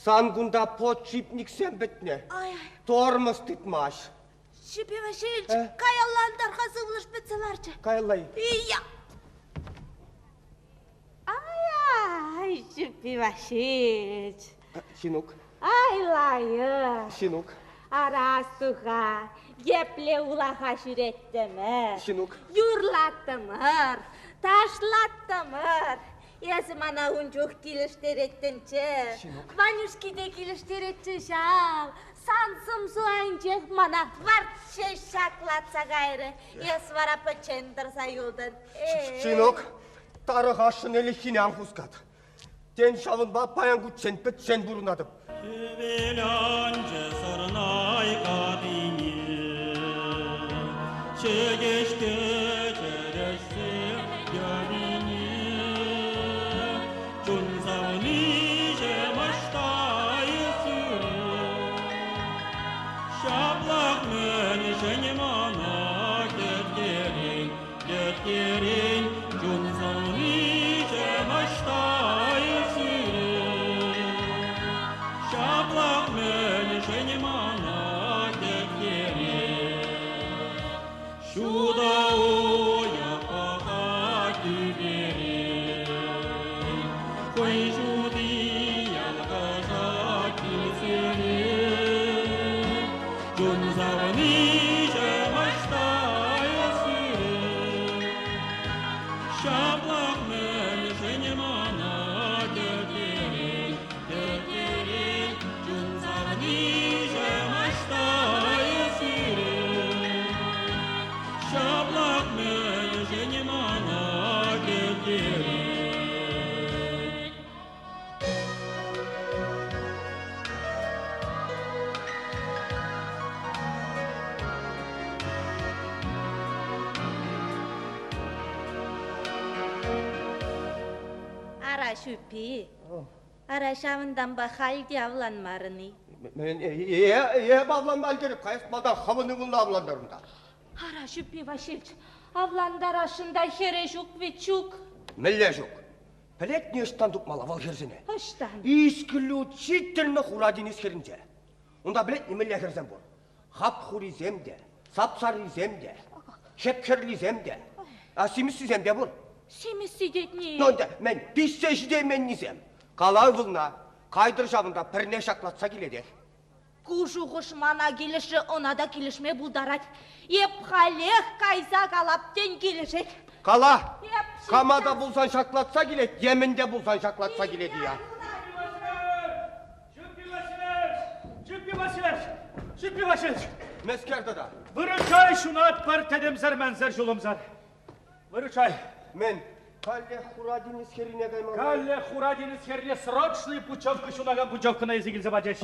Сан кунта подшипниксем пӗтнӗ. Ай-ай. Тормоз тытмасть. Ҫӳппи Васильч, каялла антар-ха сывлӑш пӗтсе ларчӗ. Каялла-и? Ия. Ай-ай, Ҫӳппи Васильч. Ҫинук. Ай, лайӑх. Ҫинук. Ара, суха, епле улаха ҫӳреттӗмӗр. Ҫинук. Юрлаттӑмӑр, ташлаттӑмӑр. Эсӗ мана ун чух килӗштереттӗнччӗ. Ванюшки те килӗштеретчӗ ҫав. Сан сӑмсу айӗнчех мана варт ҫеҫ ҫаклатса кайрӗ. Эс вара пӗччен тӑрса юлтӑн. Ҫинук, тарӑхасшӑн ӗлӗкхине ан хускат. Тен, ҫавӑнпа паян куччен пӗччен пурӑнатӑп. Хӗвел анчӗ сӑрнай катине, Чӗкеҫ кӗчӗрӗшсе йӑвине. Чун савниҫӗм ӑҫта эсир? Ҫаплах мӗншӗн мана кӗттерен, кӗттерен, чун савниҫӗм ӑҫта эсир? Ҫаплах мӗншӗн мана кӗттерен? Ҫутӑ уйӑх пӑхать тӳперен, Хӑй ҫути ялкӑшать килсерен. Чун савниҫӗм ӑҫта эсир? Ҫаплах мӗншӗн мана кӗттерен, кӗттерен, Чун савниҫӗм ӑҫта эсир? Ҫаплах мӗншӗн мана кӗттерен? Ара ҫӳппи, Ара, ҫавӑнтанпа халь те авланмарӑн-и? Эп авланма ӗлкӗрӗп, каяс малтан хӑвӑн ывӑлна авлантарӑн та. Ара, Ҫӳппи Ваҫильч, авлантарасшӑн та хӗрӗ ҫук вӗт, ҫук. Мӗнле ҫук? Пӗлетне ӑҫтан тупмалла вӑл хӗрсене? Ӑҫтан? Исключительно Хура тинӗс хӗрӗнче. Унта пӗлетне мӗнле хӗрсем пур? Хап-хурисем те, сап-саррисем те, хӗп-хӗрлисем те, а симӗссисем те пур. Симӗсси тетни? Ну, ӗнтӗ, мӗн, пиҫсе ҫитейменнисем. Кала ывӑлна, кайтӑр ҫавӑнта пӗрне ҫаклатса килетех. Ку шухӑш мана килӗшрӗ, ӑна та килӗшме пултарать. Эп халех кайса калап, тен килӗшет. Кала, кама та пулсан ҫаклатса килет, е мӗн те пулсан ҫаклатса килет-и-я? Чуппи Васильевич! Чуппи Васильевич! Чуппи Васильевич! Мӗскер тата? Выручай ҫунат пӗр тӗтӗмсӗр-мӗнсӗр ҫулӑмсӑр. Выручай. Мӗн? Каллех Хура тинӗс хӗррине каймалла? Каллех Хура тинӗс хӗррине срочный путевка ҫунакан путевкӑна илсе килсе пачӗҫ.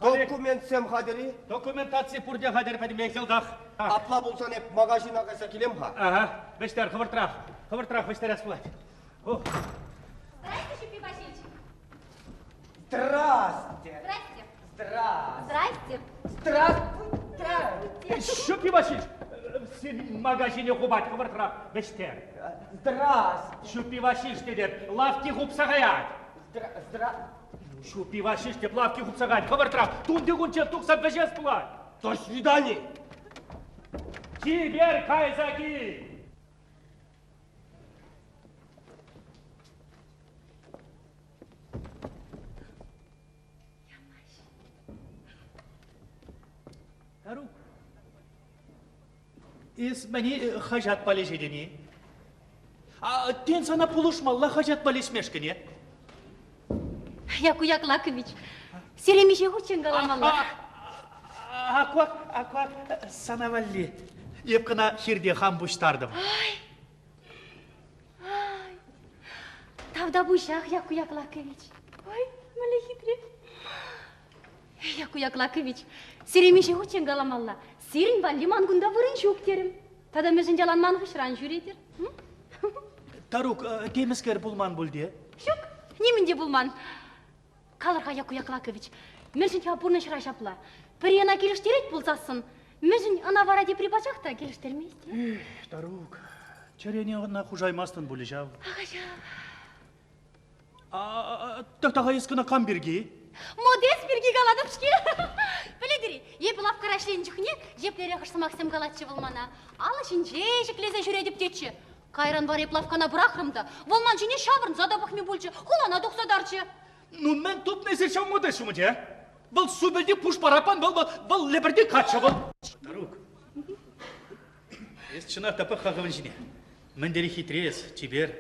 Документсем хатӗр-и? Документаци пурте хатӗр пӗтӗмпех йӑлтах. Апла пулсан эп магазина кайса килем-ха. Ага, вӗҫтер, хӑвӑртрах. Хӑвӑртрах вӗҫтерес пулать. Здрасте, Ҫӳппи Васильевич. Здрасте. Здрасте. Здрасте. Здрасте. Здравствуйте. Ҫӳппи Васильевич, сирӗн магазине хупать хӑвӑртрах вӗҫтер. Здрасте. Ҫӳппи Васильевич тетӗп, лавкки хупса каять. Здра, здра. Ҫӳппи Васильевич теп, лавкки хупса каять, хӑвӑртрах тунти кунччен тухса вӗҫес пулать. До свидания. Чипер кайса кил. Тарук, эс мӗне хаҫат палеҫетӗн-и? А, тен, сана пулӑшмалла хаҫат палеҫмешкӗн, Якку Яклакович, сире миҫе хутчен каламалла? Аквак, аквак, сана валли. Эп кӑна хирте хам пуҫтартӑм. Ай, Ай, тавтапуҫах, Якку Яклакович. Ой, мӗнле хитре. Якку Яклакович, сире миҫе хутчен каламалла? Сирӗн валли ман кунта вырӑн ҫук терӗм. Тата мӗншӗн ялан ман хыҫран ҫӳретӗр? Тарук, темӗскер пулман пуль те? Ҫук, нимӗн те пулман. Калӑр-ха, Якку Яклакович, мӗншӗн-ха пурнӑҫра ҫапла? Пӗри ӑна килӗштерет пулсассӑн, мӗншӗн ӑна вара тепри пачах та килӗштермест? Эх, Тарук, чӗрене ӑна хушаймастӑн пулӗ ҫав. Ах, ҫав. Тӑхта-ха эс кӑна кам пирки? Модес пирки калатӑп-ҫке. Пӗлетӗр-и, эпӗ лавккара ӗҫленӗ чухне еплерех ӑш сӑмахсем калатчӗ вӑл мана. Алӑ ҫинче ҫӗклесе ҫӳретӗп тетчӗ. Кайран вара эп лавккана пӑрахрӑм та, вӑл ман ҫине ҫаврӑнса та пӑхми пулчӗ, хулана тухса тарчӗ. Ну, мӗн тупнӑ эсир ҫав Модес ҫумӗнче? Вӑл супӗлти пуш параппан, вӑл, вӑл, вӑл лӗпӗрти каччӑ вӑл. Тарук, эс чӑнах та пӑх-ха хӑвӑн ҫине. Мӗн тери хитре эс, чипер.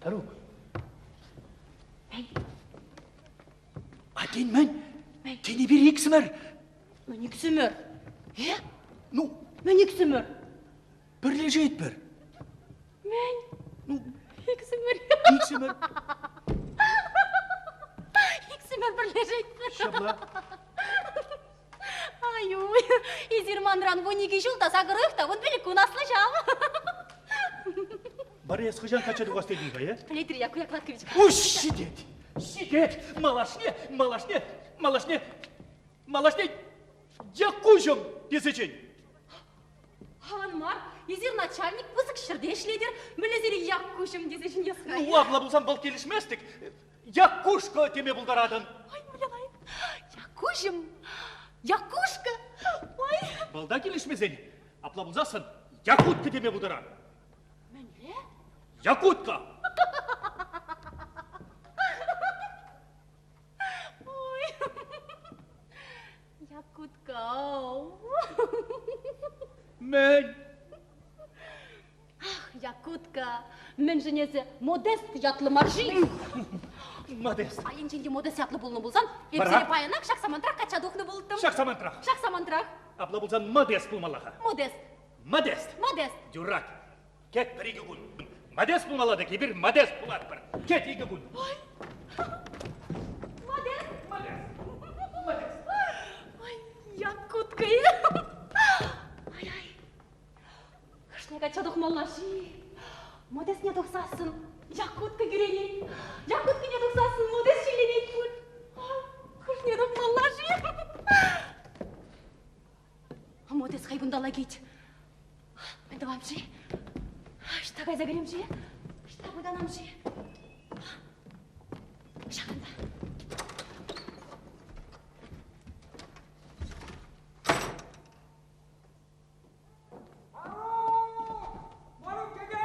Тарук. А тен мӗн? Тен эпир иксӗмӗр? Мӗн иксӗмӗр? Э? Ну, мӗн иксӗмӗр? Пӗрлешетпӗр. Мӗн? Ну, иксӗмӗр. Иксӗмӗр. Иксӗмӗр пӗрлешетпӗр. Ҫапла. Ай-уй, эсир манран 12 ҫул та сакӑр та 15 кун аслӑ ҫав. Вара эс хӑҫан качча тухас тетӗн-ха, э? Пӗлетӗр, Яков Яковлевич. Уҫ, ҫитет! Ҫитет! Малашне, малашне, малашне, малашне Якуҫӑм тесе чӗн. Аван мар, эсир начальник пысӑк ҫӗрте ӗҫлетӗр. Мӗнле сире Яккуҫӑм тесе чӗнес-ха? Ну, апла пулсан вӑл килӗшмест-тӗк. Якушка теме пултаратӑн. Ой, мӗнле Якуҫӑм, Якушка. Ой. Вӑл та килӗшмесен, апла пулсассӑн Якутка теме пултаран. Мӗнле? Якутка. Ой. Якутка. Мӗн? Ах, Якутка, мӗншӗн эсӗ Модест ятлӑ мар-ши? Модест. А енчен те Модест ятлӑ пулнӑ пулсан, эп сире паянах ҫак самантрах качча тухнӑ пулӑттӑм. Ҫак самантрах? Ҫак самантрах. Апла пулсан Модест пулмалла-ха. Модест. Модест. Модест. Юрать. Кет пӗр-икӗ кун. Модест пулмалла-тӑк, эпир Модест пулатпӑр. Кет икӗ кун. Ой. Модест. Модест. Модест. Ой, Якутка. Ай-ай. Хӑшне качча тухмалла-ши? Модестне тухсассӑн Якутка кӳренет. Якуткине тухсассӑн Модест ҫилленет пуль. Хӑшне тухмалла-ши? Модест хӑй кунталла кит. Мӗн тӑвам-ши? Ӑҫта кайса кӗрем-ши? Ӑҫта пытанам-ши? Ҫакӑнта. Марук тете!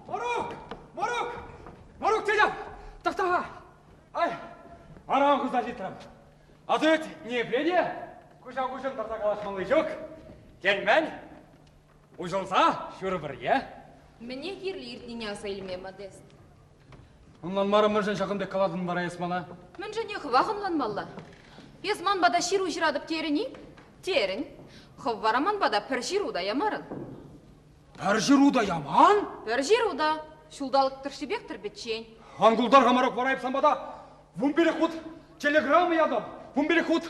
Марук! Марук! Марук тете! Тӑхта-ха! Ай, аран хуса ҫитрӗм. Асӑт ниепле те куҫа-куҫӑн тӑрса калаҫмалли ҫук. Тен, мӗн? Уҫӑлса ҫурӑпӑр, е? Мӗне кирлӗ иртнине аса илме, Модест? Ӑнланмарӑм, мӗншӗн ҫакӑн пек калатӑн вара эс мана? Мӗншӗнех хӑвах ӑнланмалла? Эс ман пата ҫыру ҫыратӑп терӗн-и? Терӗн. Хӑв вара ман пата пӗр ҫыру та ямарӑн. Пӗр ҫыру та яман? Пӗр ҫыру та. Ҫулталӑк тӑршшӗпех тӑр пӗччен. Ан култар-ха, Марок, вара эп сан пата 15 хут телеграмма ятӑм, 15 хут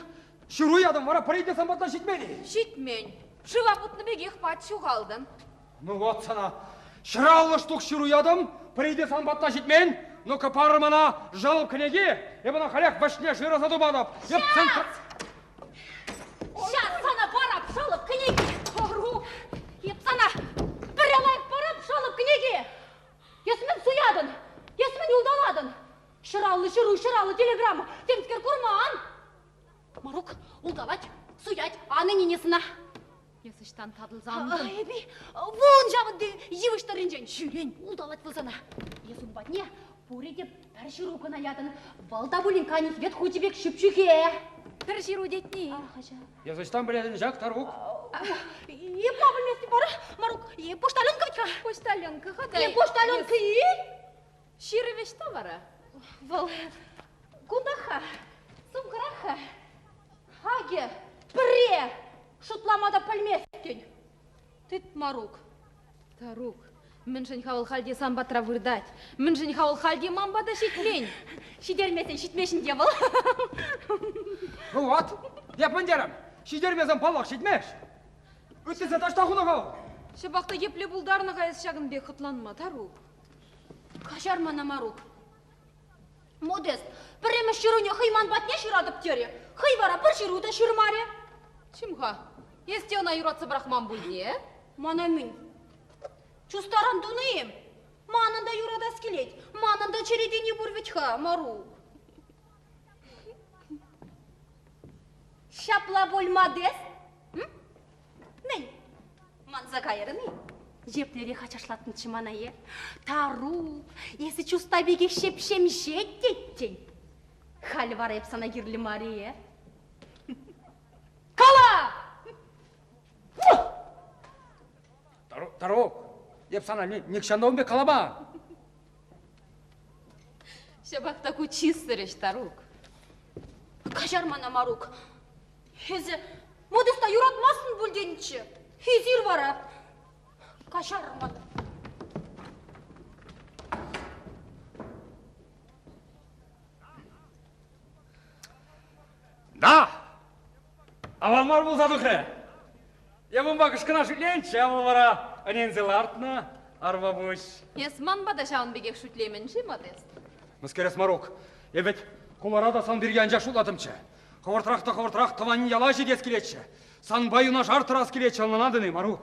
ҫыру ятӑм, вара пӗри те сан патна ҫитмен-и? Ҫитмен. Шыва путнӑ пекех пач ҫухалтӑн. Ну вот сана. Ҫӑраллӑ штук ҫыру ятӑм, пӗри те сан патна ҫитмен. Ну-ка пар мана жалоб кӗнеки, эп ӑна халех вӗҫне шыраса тупатӑп. Эп сан... Ҫак сана парап шалӑп кӗнеки. Ӑру, эп сана пӗрре лайӑх парап шалӑп кӗнеки. Эс мӗн суятӑн? Эс мӗн улталатӑн? Ҫӑраллӑ ҫыру, ҫӑраллӑ телеграмма, темскер курман. Марук улталать, суять, ан ӗнен сана. Эс ӑҫтан татӑлса антӑн? Эпи вон ҫавӑнти йывӑҫ тӑрринчен ҫӳрен улталать вӑл сана. Эс ун патне пурӗ те пӗр ҫыру кӑна ятӑн. Вӑл та пулин канихвет хучӗ пек ҫӳп-ҫӳхе. Пӗр ҫыру тетни. Эс ӑҫтан пӗлетӗн ҫак, Тарук? Эп ма пӗлместӗп вара, Марук, эп почтальонка вӗт-ха. Почтальонка-ха та. Эп почтальонка-и? Ҫырӑвӗ ӑҫта вара? Вӑл кунтах-ха, сумкӑрах-ха. Хакӗ пӗрре шутлама та пӗлместӗн. Тыт, Марук. Тарук, мӗншӗн-ха вӑл халь те сан патра выртать? Мӗншӗн-ха вӑл халь те ман пата ҫитмен? Ҫитермесен ҫитмест те вӑл. Ну вот, эп мӗн терӗм? Ҫитермесен паллах ҫитмест. Ыттисем таҫта хунӑ-ха вӑл. Ҫапах та епле пултарнӑ-ха эс ҫакӑн пек хӑтланма, Тарук? Каҫар мана, Марук. Модест, пӗрремӗш ҫыруне хӑй ман патне ҫыратӑп терӗ. Хӑй вара пӗр ҫыру та ҫырмарӗ. Чим-ха, эс те ӑна юратса пӑрахман пуль те? Мана мӗн? Чустаран тунӑ-им? Манӑн та юратас килет. Манӑн та чӗре тени пур вӗт-ха, Марук. Ҫапла пуль, Модест? Мӗн, манса кайрӑн-и? Еплерех ачашлатнӑччӗ мана, е? Тарук, эсӗ чуста пекех ҫеп-ҫемҫе теттӗн. Халь вара эп сана кирлӗ мар-и, е? Кала! Тарук, эп сана нихҫан та ун пек калама. Ҫапах та ку чыссӑр ӗҫ, Тарук. Каҫар мана, Марук. Эсӗ Модеста юратмастӑн пуль тенӗччӗ. Эсир вара. Каҫарӑр мана. Да! Аван мар пулса тухрӗ. Эп унпа кӑшкӑна шӳтленчӗ, вӑл вара ӗненсе лартнӑ арвапуҫ. Эс манпа та ҫавӑн пекех шӳтлемӗн-ши, Модест? Мӗскер эс, Марук? Эп вӗт хулара та сан пирки анчах шутлатӑмччӗ. Хӑвӑртрах та хӑвӑртрах тӑван яла ҫитес килетчӗ. Санпа юнашар тӑрас килетчӗ, ӑнланатӑн-и, Марук?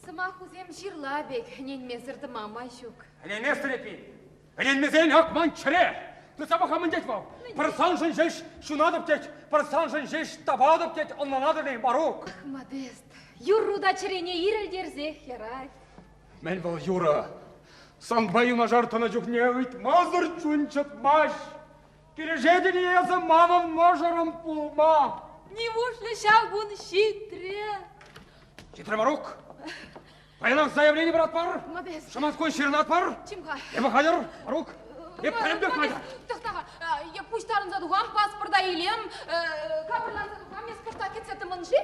Сӑмахусем ҫырла пек, ӗненмесӗр тӑма май ҫук. Ӗненместӗн эппин? Ӗненмесен ак ман чӗре! Тытса пӑх-ха мӗн тет вӑл? Пӗр саншӑн ҫеҫ ҫунатӑп тет, пӗр саншӑн ҫеҫ тапатӑп тет, ӑнланатӑн-и, Марук? Ах, Модест, юрру та чӗрене ирӗлтерсех ярать. Мӗн вӑл юрӑ? Санпа юнашар тӑнӑ чухне ыйтмасӑр чун чӑтмасть. Килӗшетӗн-и эсӗ манӑн мӑшӑрӑм пулма? Нивушлӗ ҫав кун ҫитрӗ? Ҫитрӗ, Марук. Паянах заявлени паратпӑр. Модест. Шӑматкун ҫырӑнатпӑр. Чим-ха. Эпӗ хатӗр, Марук. Эп пӗтӗмпех хатӗр. Тӑхта-ха, я пуҫтарӑнса тухам, паспорта илем, капӑрланса тухам, эс кӑштах кӗтсе тӑмӑн-ши?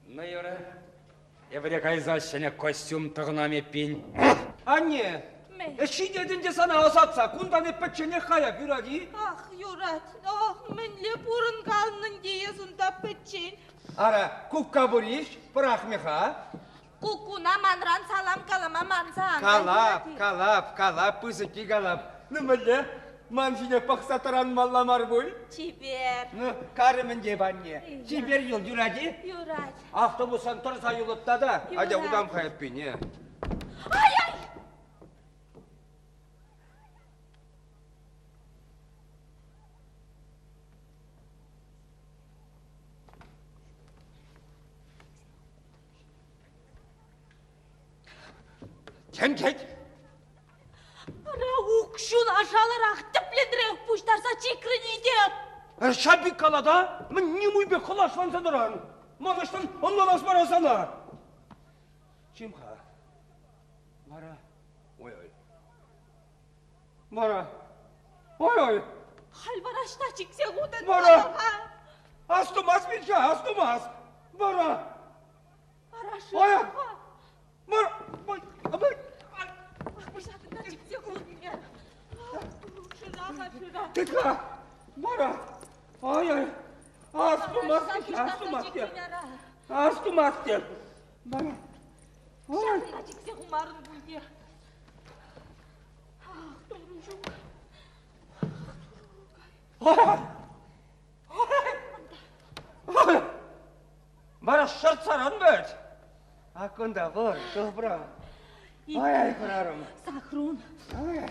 Ну, Юра, эпӗ кайса ҫӗнӗ костюм тӑхӑнам эппин. Анне, ҫитет ӗнтӗ сана ӑсатса, кунтан эп пӗчченех каяп, юрать-и? Ах, юрать. Ах, мӗнле пурӑнкалнӑн теес унта пӗччен. Ара, кукка пур-иҫ, пӑрахмӗ-ха. Куккуна манран салам калама манса ан Калап, калап, калап, пысӑкки калап. Ну мӗнле, ман ҫине пӑхса тӑранмалла мар пуль? Чипер. Ну, карӑм ӗнтӗ анне. Чипер юл, юрать-и? Юрать. Автобусан тӑрса юлӑп тата. Атя утам-ха эппин, Ай-ай! Тем тет? Ара, укҫун ашаларах тӗплӗнрех пуҫтарса чикрӗн-и те? Ҫапик калата, мӗн нимуй пек хӑлаҫланса тӑран. Ман ӑҫтан ӑнланас мара сана? Чим-ха. Вара. Ой-ой. Вара. Ой-ой. Халь вара ӑҫта чиксе хутӑн? Вара. Астумас Митя, астумас. Вара. Вара Ой. шыв-ха. Вара. Ой. Ой. Ах, чиксе хутӑн. Шыра-ха, шыра. Тытка. Вара. Ай-ай. Астумас Митя, астумас. Астумас те. Вара. Ой. Ҫакна чиксе хумарӑн пуль те. Ах, турӑ ҫук. Вара шӑртсаран вӗт. А кунта вӑр, тупра. Ай, хӗрарӑм. Сахрун,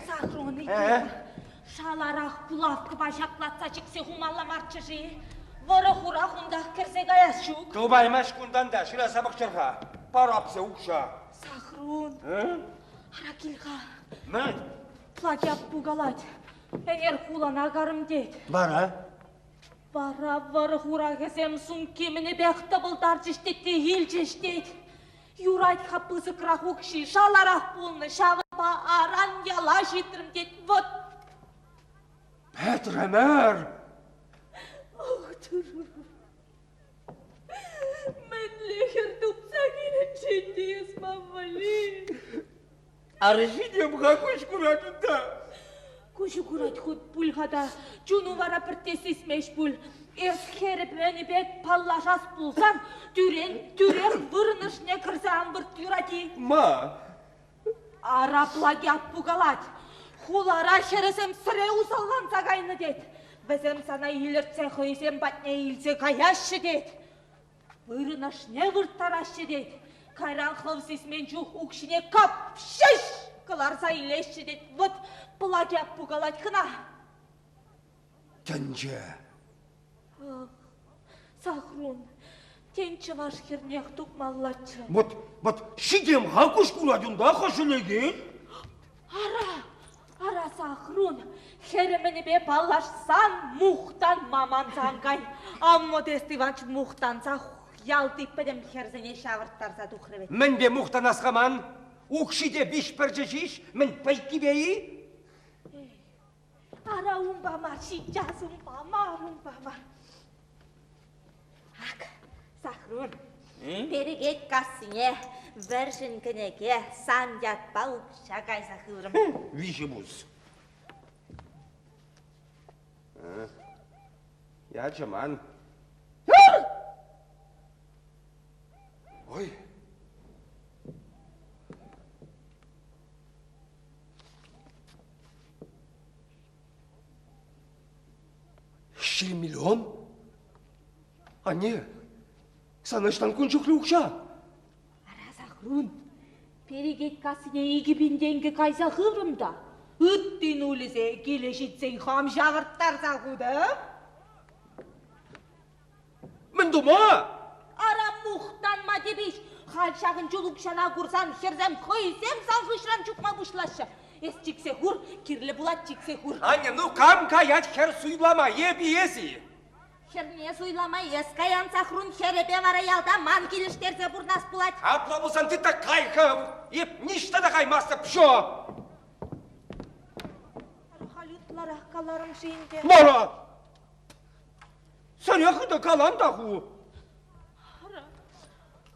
Сахрун, итле. Шаларах булавкӑпа ҫаклатса чиксе хумалла марччӗ-ши? Вӑрӑ-хурах унтах кӗрсе каяс ҫук. Тупаймасть кунтан та, шыраса пӑхчӑр-ха. Парапсӗ укҫа. Сахрун. Ара кил-ха. Мӗн? Платья пукалать. Ӗнер хулана карӑм тет. Вара? Вара вӑрӑ-хурахӗсем сумкки-мӗнӗпех тӑпӑлтарчӗҫ тет те илчӗҫ тет. Юрать-ха пысӑкрах укҫи шаларах пулнӑ, ҫавӑнпа аран яла ҫитрӗм тет. Вӑт. Пӗтрӗмӗр! Ох, турӑ. Мӗнле хӗр тупса килӗнчен те эс ман валли? Арҫынем-ха куҫ курать унта. Куҫу курать хут пуль-ха та, чуну вара пӗртте сисмест пуль. Эс хӗрӗ пек паллашас пулсан, тӳрен тӳрех вырӑн ӑшне кӗрсе ан вырт юрать-и? Ма? Ара плагиат пукалать. Хулара хӗрӗсем сӗре усалланса кайнӑ тет. Вӗсем сана илӗртсе хӑйсем патне илсе каяҫҫӗ тет. Вырӑн ӑшне вырттараҫҫӗ тет. Кайран хӑв сисмен чух укҫине кап ҫеҫ кӑларса илеҫҫӗ тет. Вӑт плагиат пукалать кӑна. Тӗнче. Ах, Сахрун, тен, чӑваш хӗрнех тупмаллаччӗ. Вот, вот ҫитем-ха куҫ курать унта хӑшӗлекен. Ара, ара, Сахрун, хӗрӗ-мӗнӗпе паллашсан мухтанма манса ан кай. Ав Модест Иванович мухтанса ялти пӗтӗм хӗрсене ҫавӑрттарса тухрӗ вӗт. Мӗнпе мухтанас-ха ман? Укҫи те виҫ пӗрчӗ ҫеҫ, мӗн пӗлккипе-и? Ара унпа мар, ҫитчас унпа мар, унпа мар. Ак, Сахрун, перекет кассине вӗршӗн кӗнеке сан ятпа укҫа кайса хыврӑм. Виҫӗ пус. Ячӗ ман. Ой. Ҫирӗм миллион? Анне, сан ӑҫтан кун чухлӗ укҫа? Ара, Сахрун, перекет кассине 2000 тенкӗ кайса хыврӑм та ытти нулӗсе киле ҫитсен хам ҫавӑрттарса хутӑм. Мӗн тума? Ара, мухтанма тивӗҫ. Халь ҫакӑн чул укҫана курсан хӗрсем хӑйсем сан хыҫран чупма пуҫлаҫҫӗ. Эс чиксе хур, кирлӗ пулать чиксе хур. Аня, ну кам каять хӗр суйлама, эпӗ эс-и? Хӗрне суйлама эс каян Сахрун хӗрӗпе вара ялта ман килӗштерсе пурнас пулать. Апла пулсан ты та кай-ха, эп ниҫта та каймастӑп, всё. Халь ытларах каларӑм-ши ӗнтӗ? Мара! Сӗре хытӑ калан та ху. Ара,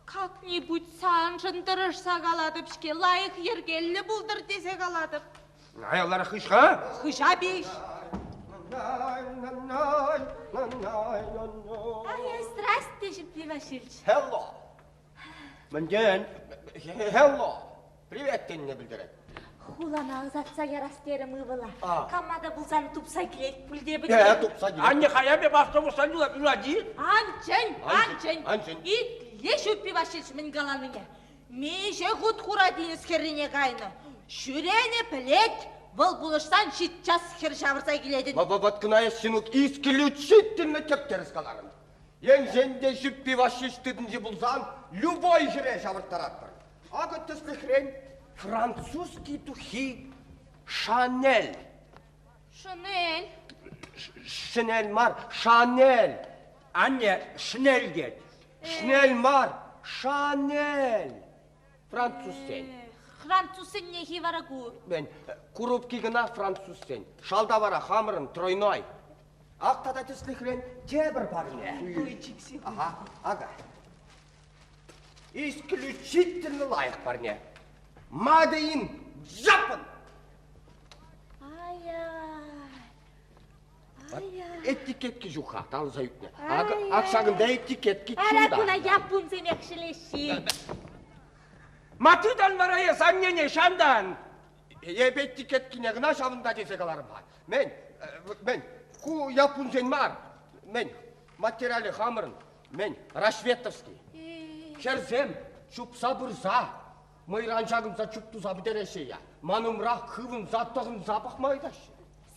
как-нибудь саншӑн тӑрӑшса калатӑп-ҫке, лайӑх йӗркеллӗ пултӑр тесе калатӑп. Аялларах хыҫ-ха. Хыҫа пиҫ. Ай, здрасте, Ҫӗпли Васильевич. Hello. Мӗнтен? Hello. Привет тенине пӗлтерет. Хулана ӑсатса ярас терӗм ывӑла. Кама та пулсан тупса килет пуль те Э, тупса килет. Анне хаяме автобустан юлать. Ан чӗн, ан чӗн. Ан чӗн. Итле Ҫӳппи Ваҫҫилч мӗн каланине. Миҫе хут Хура тинӗс хӗррине кайнӑ. Ҫӳренӗ пӗлет, вӑл пулӑшсан ҫиччас хӗр ҫавӑрса килетӗн. Вот кӑна эс, Ҫинук, исключительно тӗп-тӗрӗс каларӑн. Енчен те Ҫӳппи Ваҫҫич тытӑнчӗ пулсан, любой хӗре ҫавӑрттаратпӑр. Акӑ тӗслӗхрен французский духи Шанель. Шанель? Шинель мар, Шанель. Анне, Шнель тет. Шнель мар, Шанель. Французсен. Французсеннехи вара ку. Мен, курупки кӑна французсен. Шалта вара хамӑрӑн тройной. Ак тата тӗслӗхрен тепӗр парне. Ага, ага. Исключительно лайӑх парне. Made in Japan. Этикетки ҫук-ха, талса ӳкнӗ. Ак ҫакӑнта этикетки Ара куна яппунсемех ҫӗлеҫҫи. Ма тытан вара эс аннене ҫантан? Эпӗ этикеткине кӑна ҫавӑнта тесе каларӑм-ха. Мӗн, мӗн, ку яппунсен мар. Мӗн, материалӗ хамӑрӑн. Мӗн, Рассветовский. Хӗрсем чупса пырса мӑйран ҫакӑнса чуп туса пӗтереҫҫӗ я. Ман умра хывӑнса тӑхӑнса пӑхма ыйтаҫҫӗ.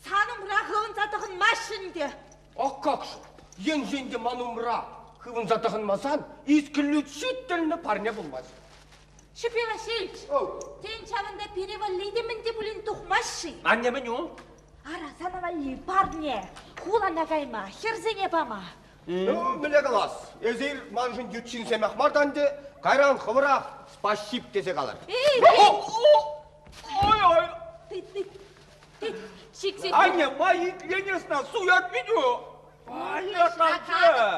Сан умра хывӑнса тӑхӑнмаҫҫӗ ӗнтӗ. Ак как же, енчен те ман умра хывӑнса тӑхӑнмасан исключительно парне пулмасть. Ҫӳпе Васильевич, тен, ҫавӑнта пире валли те мӗн те пулин тухмасть-ши? Анне мӗн у? Ара, сана валли парне, хулана кайма, хӗрсене пама. Ну, мӗнле калас, эсир маншӑн ют ҫынсемех мар та ӗнтӗ, кайран хӑвӑрах спасиб тесе калӑр. Ой-ой! Тыт, тыт, тыт, чиксе. Анне, ма итленесна, суят видео.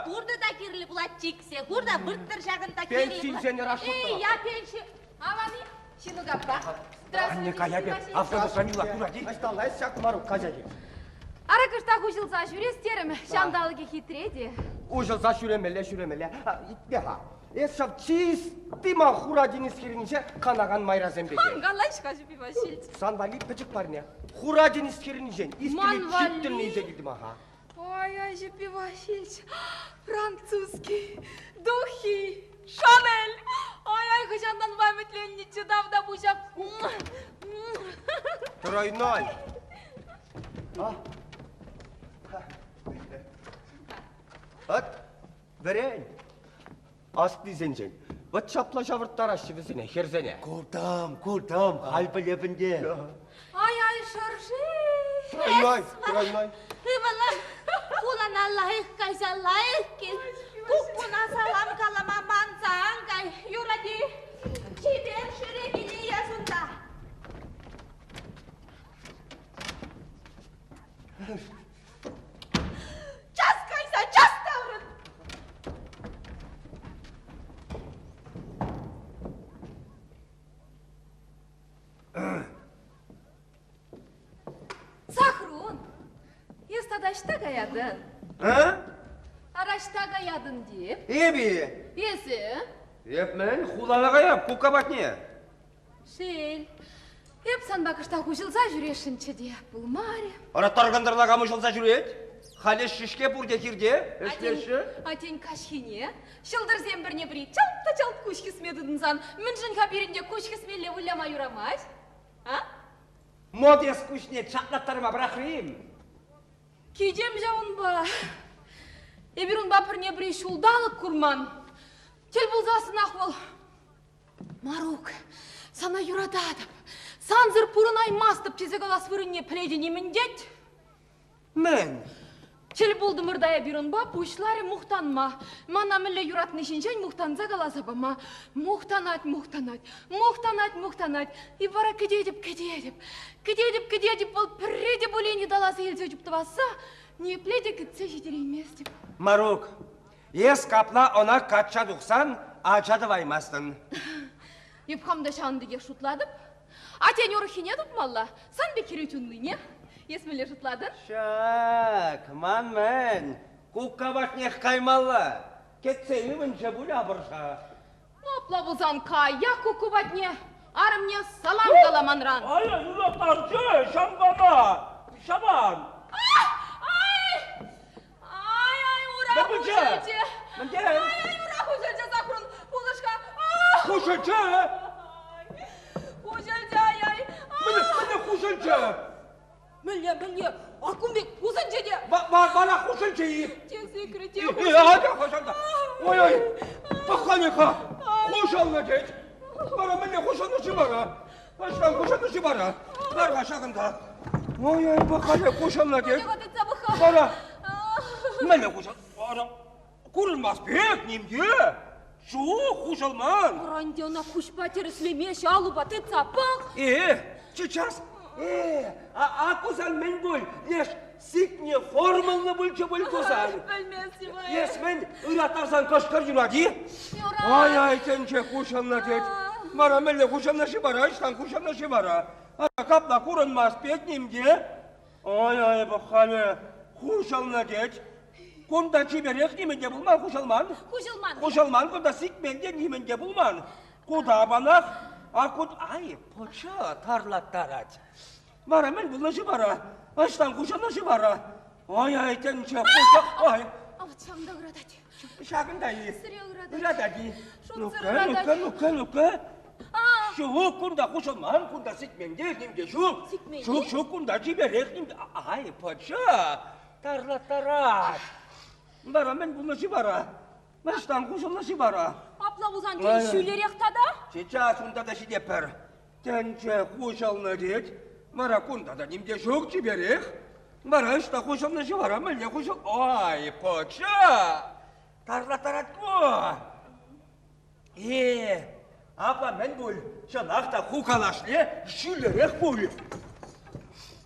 Туртӑ та кирлӗ пулать, чиксе хур та вырттӑр ҫакӑнта кирлӗ пулать. Пенсинсене расшут Эй, я пенси... Аван-и? Ҫинук аппа. Анне, кая пек, автобусран юлать, курать-и? Ӑҫталла эс ҫак Марук каҫать-и? Ара кӑштах уҫӑлса ҫӳрес терӗм, ҫанталӑкӗ хитре те. Уҫӑлса ҫӳремелле, ҫӳремелле. Итле-ха, эс ҫав чисти ман Хура тинӗс хӗрринче канакан майрасем пекех. Ан калаҫ-ха, Ҫӳппи Васильевич. Сан валли пӗчӗк парне. Хура тинӗс хӗрринчен исключительно илсе килтӗм, аха. Ой, Ҫӳппи Васильевич, французский, духи, Шанель. Ай-ай, хӑҫантанпа ӗмӗтленнӗччӗ тавтапуҫа. Тройной. Ат, вӗрен. Аслисенчен. Вӑт ҫапла ҫавӑрттараҫҫӗ вӗсене, хӗрсене. Куртӑм, куртӑм, халь пӗлеп ӗнтӗ. Ай-ай, шӑрши! Тройной, тройной. Ывӑлӑм, хулана лайӑх кайса лайӑх кил. Куккуна салам калама манса ан кай. Юрать-и? Чипер ҫӳре киле эс унта. Час кайса, час таврӑн! Сахрун, эс тата ӑҫта каятӑн? А? Ара ӑҫта каятӑн теп? Эпӗ. Эсӗ? Эп мӗн, хулана каяп, кукка патне. Шел, эп санпа кӑштах уҫӑлса ҫӳресшӗнччӗ те, пулмарӗ. Ара тӑр-кӑнтӑрла кам уҫӑлса ҫӳрет? Халӗ ӗҫҫӗ-ҫке пурте хирте, ӗҫлеҫҫӗ. А тен, каҫхине ҫӑлтӑрсем пӗрне-пӗри чалт та чалт куҫ хӗсме тытӑнсан, мӗншӗн-ха пирӗн те куҫ хӗсмелле выляма юрамасть? А? Модес куҫне чаплаттарма пӑрахрӗ-им? Кичем ҫавӑнпа. Эпир унпа пӗрне-пӗри ҫулталӑк курман. Тӗл пулсассӑнах вӑл Марук, сана юрататӑп, сансӑр пурӑнаймастӑп тесе калас вырӑнне пӗлетӗн-и мӗн тет? Мӗн? Тӗл пултӑмӑр та эпир унпа, пуҫларӗ мухтанма. Мана мӗнле юратни ҫинчен мухтанса каласа пама. Мухтанать, мухтанать, мухтанать, мухтанать. И вара кӗтетӗп, кӗтетӗп, кӗтетӗп, кӗтетӗп, вӑл пӗрре те пулин ыталаса илсе чуптӑвасса ниепле те кӗтсе ҫитерейместӗп. Марук, Эс капла ӑна качча тухсан ача тӑваймастӑн. Эп хам та ҫавӑн пекех шутлатӑп. А тен урӑххине тупмалла? Сан пек хӗрӳ чунлине. Эс мӗнле шутлатӑн? Ҫак, ман мӗн, кукка патнех каймалла. Кӗтсе ывӑнчӗ пуль апӑрша. Ну, апла пулсан каях кукку патне. Арӑмне салам кала манран. Ай, юраттарчӗ, ҫамкана, ҫаван. Ай! Ай-ай, ура хуҫӑлчӗ! Ай-ай, ура хуҫӑлчӗ, Сахрун! Пулӑш-ха! Хуҫӑлчӗ! Хуҫӑлчӗ, ай-ай! Мӗнле, мӗнле хуҫӑлчӗ? Мӗнле, мӗнле? Ак ун пек пусӑнчӗ те! Вара хуҫӑлчӗ-и? Те сикрӗ, те хуҫӑлчӗ. Хуҫӑлчӗ. Ой-ой, пӑх-ха, хуҫӑлнӑ тет. Вара мӗнле хуҫӑлнӑ-ши вара? Ӑҫтан хуҫӑлнӑ-ши вара? Лар-ха ҫакӑнта. Ой-ой, пӑх-ха, хуҫӑлнӑ тет. Вара мӗнле хуҫӑл? Вара курӑнмасть пек ним те. Ҫук, хуҫӑлман. Вара ӗнтӗ ӑна куҫпа тӗрӗслемеҫҫӗ, аллупа тытса пӑх. Э, сейчас. Э, а кусан мӗн пуль? Леш сикнӗ формӑллӑ пулчӗ пуль кусан. Пӗлместӗп. Эс мӗн ыраттарсан кӑшкӑр юрать-и? Юрать. Ай-ай, тӗнче хуҫӑлнӑ тет. Вара мӗнле хуҫӑлнӑ-ши вара? Ӑҫтан хуҫӑлнӑ-ши вара? Ара, капла курӑнмасть пек ним те. Ай-ай, пӑх-халӗ хуҫӑлнӑ тет. Кунта чиперех нимӗн те пулман, хуҫӑлман. Хуҫӑлман. Хуҫӑлман, кунта сикмен те нимӗн те пулман. Куда банах, а кут... Ай, пӑчӑ тарлаттарать. Вара мӗн пулнӑ-ши вара? Ӑҫтан хуҫӑлнӑ-ши вара? Ай-ай, тӗнче хуҫа... Ай! Ҫавӑнта ыратать. Ҫакӑнта-и? Сире ыратать. Ыратать-и? Шутсӑр Ну-ка, ыратать. ну-ка, ну-ка, ну-ка. Ҫук, кунта хуҫӑлман, кунта сикмен те, ним те ҫук. Сикмен Ҫук, ҫук, кунта чиперех ним те. Ай, пӑчӑ, тарлаттарать. Вара мӗн пулнӑ-ши вара? Ӑҫтан хуҫӑлнӑ-ши вара? Апла пулсан тен ҫӳлерех тата? Сейчас унта та ҫитетпӗр. Тӗнче хуҫӑлнӑ тет. Вара кунта та ним те ҫук чиперех. Вара ӑҫта хуҫӑлнӑ-ши вара мӗнле хуҫӑл... Ай, пӑча! Тарлаттарать ку! Э, апа мӗн пуль? Чӑнах та ху калашле ҫӳллӗрех пуль.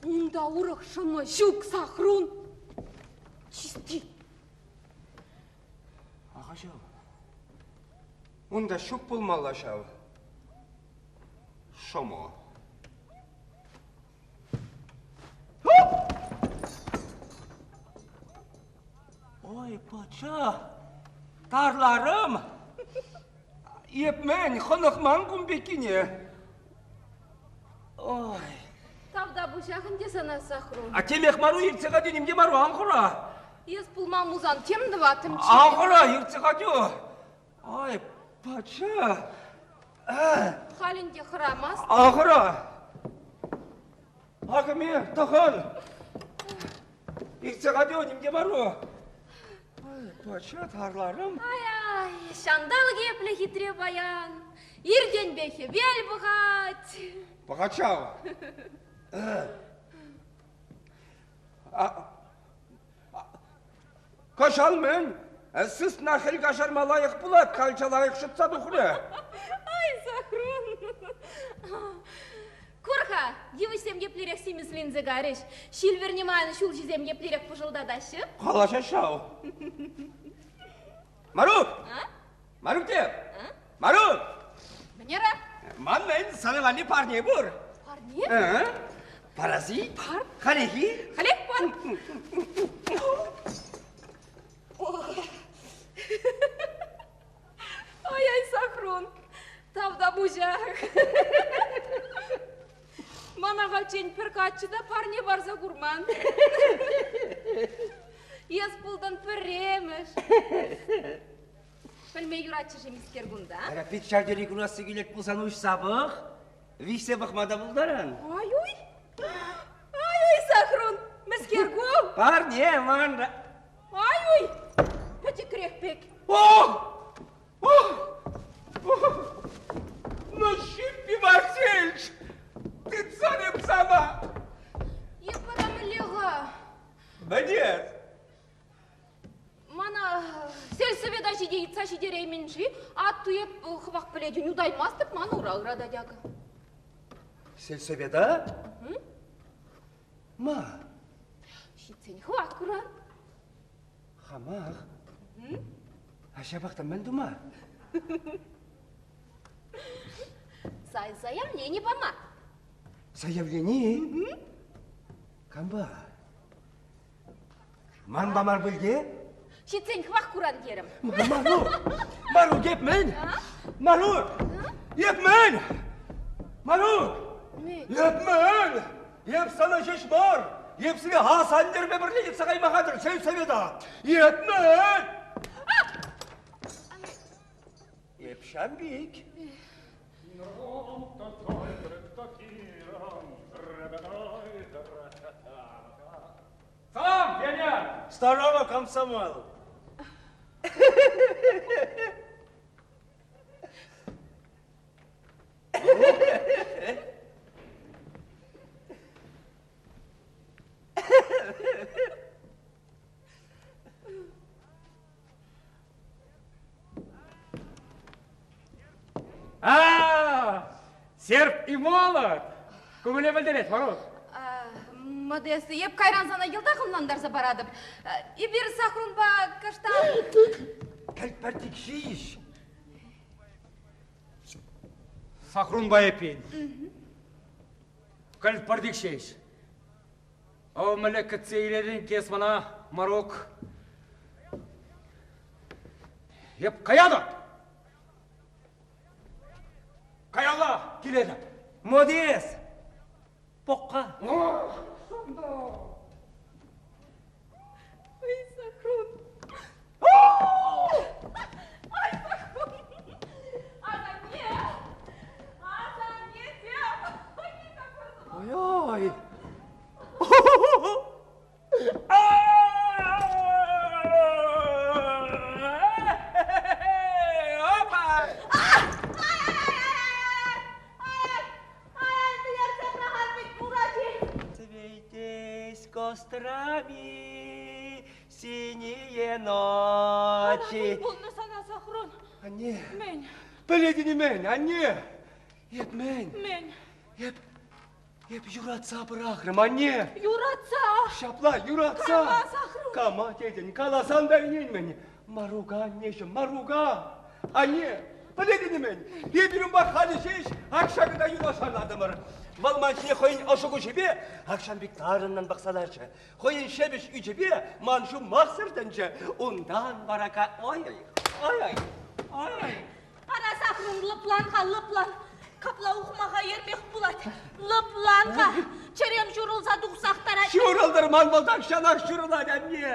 Унта урӑх шӑмӑ ҫук, Сахрун. Чисти. Аха ҫав. Унта ҫук пулмалла ҫав. Шӑмӑ. Ой, пӑчӑ, тарларӑм. Эп мӗн, хӑнӑхман кун пеккине. Ой. Тавтапуҫах ӗнтӗ сана, Сахрун. А темех мару иртсе катю, ним те мару, ан хӑра. Эс пулман пулсан тем тӑваттӑмччӗ. Ан хӑра, иртсе катю. Ой, пӑчӑ. Халь ӗнтӗ хӑрамасть. Ан хӑра. Акӑ ме, тӑхӑн. Иртсе катю, ним те мару. Ой, пӑчӑ, тарларӑм. Ай-ай. Ай, ҫанталӑк епле хитре паян. Иртенпе хӗвел пӑхать. Пӑхать ҫав. Кӑҫал мӗн? Сысна хӗл каҫарма лайӑх пулать, калча лайӑх шӑтса тухрӗ. Ай, Сахрун! Кур-ха, йывӑҫсем еплерех симӗсленсе карӗҫ, ҫил вӗрнӗ майӑн ҫулҫисем еплерех пӑшӑлтатаҫҫӗ. Калаҫа ҫав. Марук! Марук те! Марук! Мӗнера? Ман мӗн, сана валли парне пур. Парне? Параси? Пар. Халехи? Халех пар. Ай-ай, Сахрун, тавтапуҫах. Мана хальччен пӗр каччӑ та парне парса курман. Эс пултӑн пӗрремӗш. Пӗлме юратчӗ-ши мискер кунта? Ара, пит ҫав тери курасси килет пулсан уҫса пӑх. Виҫсе пӑхма та пултаран. Ай-уй! Ай-уй, Сахрун, мӗскер ку? Парне ман. Ай-уй! Пӗчӗкрех пек. О! О! Ну, Ҫиппи Васильч, тытсан эп сана! Эп вара мӗнле-ха? Мӗнех? Мана сельсовета ҫити ыйтса ҫитереймӗн-ши? Атту эп хӑвах пӗлетӗн, утаймастӑп, ман ура ыратать акӑ. Сельсовета? Ма? Ҫитсен хӑвах куран. Хамах? А ҫапах та мӗн тума? Заявлени пама. Заявлени? Кампа? Манпа мар пӗлте? Ҫитсен хӑвах куран терӗм. Марук! Марук, эп мӗн? Марук! Эп мӗн? Марук! Эп мӗн? Эп сана ҫеҫ мар! Эп сире асаннерпе пӗрле йӑтса кайма хатӗр сельсовета! Эп мӗн? Эп ҫампик. Салам, пионер! Здорово, комсомол! А, серп и молот! Кумӗле пӗлтерет, Марук. Модест, эп кайран сана йӑлтах ӑнлантарса паратӑп. Эпир Сахрунпа кӑштах... Кӗлт-пӗртик ҫийӗҫ. Сахрунпа эппин. Кӗлт-пӗртик ҫеҫ. Ӑв мӗнле кӗтсе илетӗн кес мана, Марук? Эп каятӑп! Каялла килетӗп! Модес! Покка! Ой, Сахрун! Ай, Сахрун! Асанне! Асаннесем! Ой-ой! Опа! Светись кострами синие ночи. Пулнӑ сана, Сахрун. Анне. Мӗн? Пӗлетӗн-и мӗн, анне? Эп мӗн? Мӗн? Эп, эп юратса пӑрахрӑм, анне. Юратса? Ҫапла, юратса. Кама, Сахрун? Кама тетӗн, каласан та ӗненмӗн. Марука, аннеҫӗм, Марука! Анне, пӗлетӗн-и мӗн? Эпир унпа халӗ ҫеҫ ак ҫакӑнта юнашар лартӑмӑр. Вӑл ман ҫине хӑйӗн ӑшӑ куҫӗпе ак ҫам пек тарӑннӑн пӑхса ларчӗ. Хӑйӗн ҫепӗҫ ӳчӗпе ман ҫумах сӗртӗнчӗ. Унтан вара ой-ой, ой-ой, ой-ой. Ара, Сахрун, лӑплан-ха, лӑплан. Капла ухмаха ермех пулать. Лӑплан-ха. Чӗрем ҫурӑлса тухсах тарать. Ҫурӑлтӑр ман вӑл тахҫанах ҫурӑлать, анне.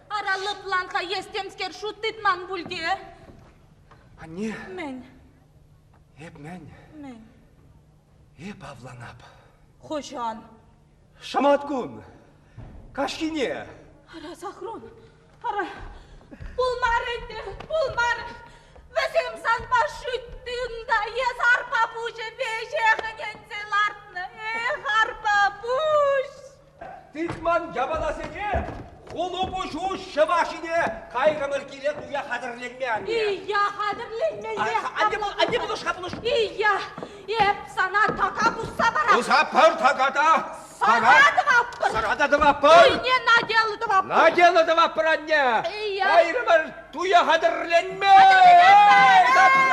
Ара, лӑплан-ха, эс темскер шут тытман пуль те. Анне. Мӗн? Эп мӗн? Мӗн? Эп авланап. Хӑҫан? Шӑмат кун. Каҫхине. Ара, Сахрун, ара, пулмарӗ ӗнтӗ, пулмарӗ. Вӗсем санпа шӳт тытнӑ, эс арпа пуҫӗ веҫех ӗненсе лартнӑ. Эх, арпа пуҫ! Тытман япаласене хулу пуҫу ҫӑва ҫине кайрӑмӑр киле туя хатӗрленме, анне. Ия хатӗрленмелле. Анне, анне пулӑш-ха, пулӑш. Ия, эп сана така пусса парам. Пуса пар така та. Сара тӑватпӑр. Сара та тӑватпӑр. Туйне наделы тӑватпӑр. Наделы тӑватпӑр, анне. Ия. Кайрӑмӑр туя хатӗрленме. Хатӗрленме. Трактор,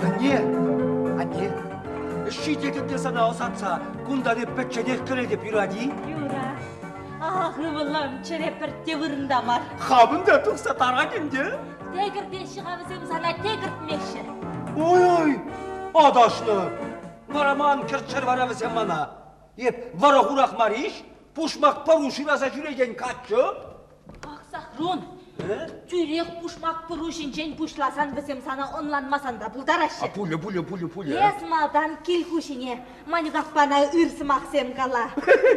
Анне, анне, ҫитетӗп те сана ӑсатса, кунта эп пӗчченех кӗретӗп, юрать-и? Юрать. Ах, ывӑлӑм, чӗре пӗртте вырӑнта мар. Хамӑн та тухса тарать ӗнтӗ. Те кӗртеҫҫӗ-ха вӗсем сана, те кӗртмеҫҫӗ. Ой-ой, аташнӑ. Вара ман кӗртчӗр вара вӗсем мана. Эп вӑрӑ-хурах мар-иҫ, пушмак пӑру шыраса ҫӳрекен каччӑ. Ах, Сахрун, тӳрех пушмак пӑру ҫинчен пуҫласан вӗсем сана ӑнланмасан та пултараҫҫӗ. А пулӗ, пулӗ, пулӗ, пулӗ. Эс малтан кил хуҫине Манюк аппана ыр сӑмахсем кала,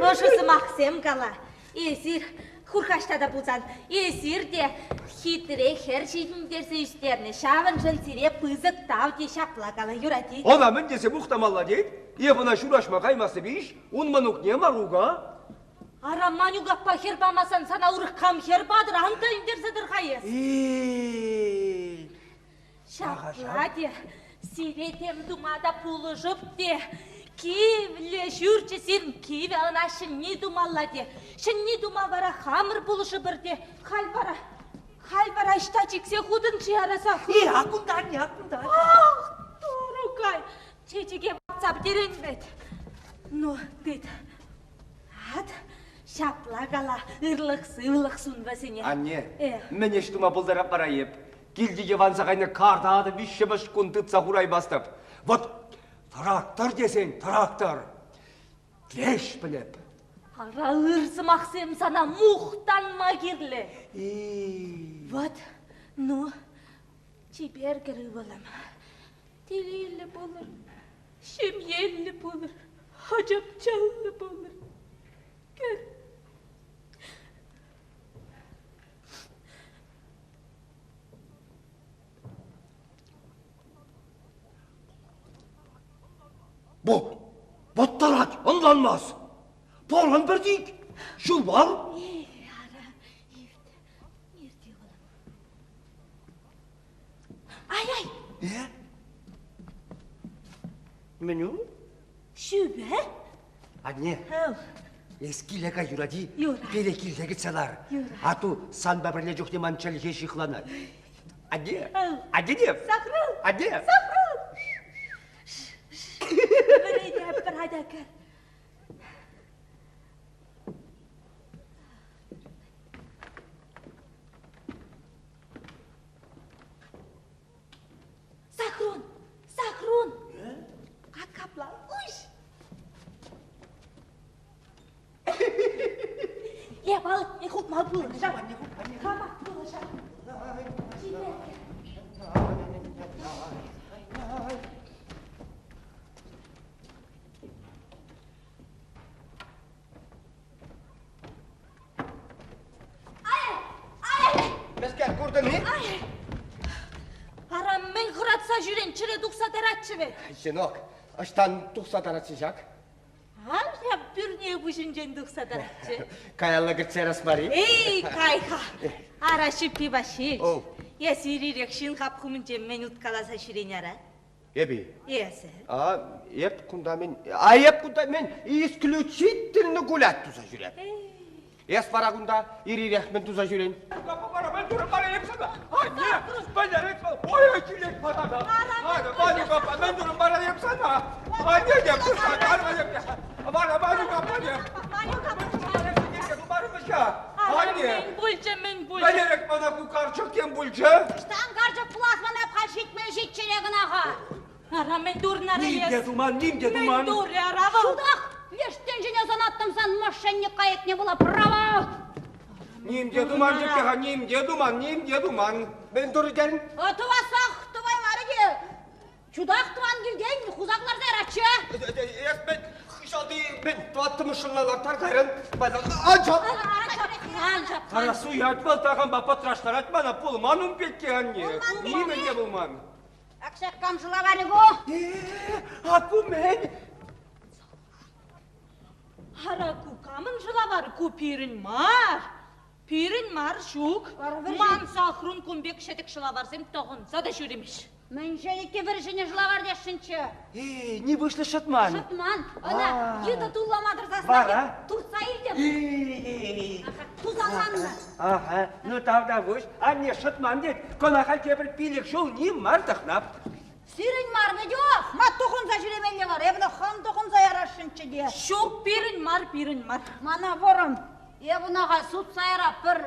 ӑшӑ сӑмахсем кала. Эсир хуркаҫта та пулсан, эсир те хитре хӗр ҫитӗнтерсе ӳстернӗ. Ҫавӑншӑн сире пысӑк тав те ҫапла кала, юрать-и? Ӑна мӗн тесе мухтамалла тет? Эп ӑна ҫураҫма каймастӑп-иҫ, ун мӑнукне Марука. Ара, Манюк аппа хӗр памасан сана урӑх кам хӗр патӑр, ан та ӳнтерсе тӑр-ха эс. Ҫапла те, сире тем тума та пулӑшӑп те. Кивлӗ ҫурчӗ сирӗн кивӗ, ӑна ҫӗнни тумалла те. Ҫӗнни тума вара хамӑр пулӑшӑпӑр те. Халь вара, халь вара ӑҫта чиксе хутӑн-ши араса? Э, а кунта, анне, а кунта. Ах, турукай, чечеке ватса пӗтерен вӗт. Ну, тыт. Ат, ҫапла кала, ырлӑх-сывлӑх сун вӗсене. Анне, мӗн ӗҫ тума пултарап вара эп? Килте йӑванса кайнӑ карта атӑ виҫҫӗмӗш кун тытса хураймастӑп. Вот трактор тесен трактор. Леш пӗлеп. Ара ыр сӑмахсем сана мухтанма кирлӗ. Вот, ну, чипер кӗр ывӑлӑм. Телейлӗ пулӑр, ҫемьеллӗ пулӑр, ачапчаллӑ пулӑр. Кӗр. Бу, боттарать, ӑнланмас. Порӑн пӗртик, ҫул мар. Эй, ара, ирт, ирт ывӑлӑм. Ай-ай! Э? Меню? Ҫӳпӗ? Анне, эс киле кай юрать-и? Юрать. Пире килсе кӗтсе лар. Юрать. А ту санпа пӗрле чухне ман чӗлхе ҫыхланать. Анне, анне, Сахру! Анне! Сахру! Вӗренетпӗр, атя кӗр. Сахрун! Сахрун! Ак капла уҫ! Эп алӑкне хупма пулӑшам. Хамах пулӑшам. Чиперкке. Мӗскер куртӑн-и? Ара, мӗн хӑратса ҫӳрен, чӗре тухса таратчӗ вӗт. Сынок, ӑҫтан тухса таратчӗ ҫак? Ан ҫав пӳрне пуҫӗнчен тухса таратчӗ. Каялла кӗртсе ярас мар-и? Эй, кай-ха! Ара, Ҫӳппи Ваҫҫилч, эс ир-ирех ҫын хапхумӗнче мӗн уткаласа ҫӳрен ара? Эпи? Эсӗ. А, эп кунта мӗн... А эп кунта мӗн исключительно гулять туса ҫӳреп. Эс вара кунта ир-ирех мӗн туса ҫӳрен? Мӗн пулчӗ, мӗн пулчӗ? Валерик мана ку карчӑк тем пулчӗ? Ӑҫтан карчӑк пулас мана халь ҫитмӗл ҫиччӗре кӑна-ха. Ара, мӗн турнӑ Ним те туман, ним те туман. Мӗн турӗ, ара вӑл? Чутах леш тӗнчене сӑнаттӑм сан мошенник кайӑкне пула право. Ним те туман тетте-ха, ним те туман, ним те туман. Мӗн турӗ терӗн? Тӑвассах тӑваймарӗ те. Чутах тӑван килтен хусах ларса яратчӗ. Эс мӗн хыҫалти мӗн тӑваттӑмӗш шӑлна ларттар кайрӑн? Ан ҫап! Ан ҫап! Суять вӑл такампа пӑтраштарать мана. Пулман ун пекки, анне. Нимӗн те пулман. Ак ҫак кам шӑлаварӗ ку? А ку мӗн? Ара, ку камӑн шӑлавар? Ку пирӗн мар. Пирӗн мар, ҫук. Ман Сахрун кун пек ҫӗтӗк шӑлаварсем тӑхӑнса та ҫӳремест. Мӗншӗн иккӗ вӗр-ҫӗнӗ шӑлавар тесшӗнччӗ? Эй, нивушлӗ шӑтман? Шӑтман. Ӑна йытӑ туллама тӑрсассӑнах Вара? туртса илтӗм. Тусанланнӑ. Ага, ну тавтапуҫ. Анне шӑтман тет. Кӑна халь тепӗр пилӗк ҫул ним мар тӑхнап. Сирӗн мар вӗт Ма тухӑнса ҫӳремелле вара? Эпӗ хам тухӑнса ярасшӑнччӗ те. Ҫук, пирӗн мар, пирӗн мар. Мана вӑрӑм. Эп ӑна халь сутса ярап пӗр,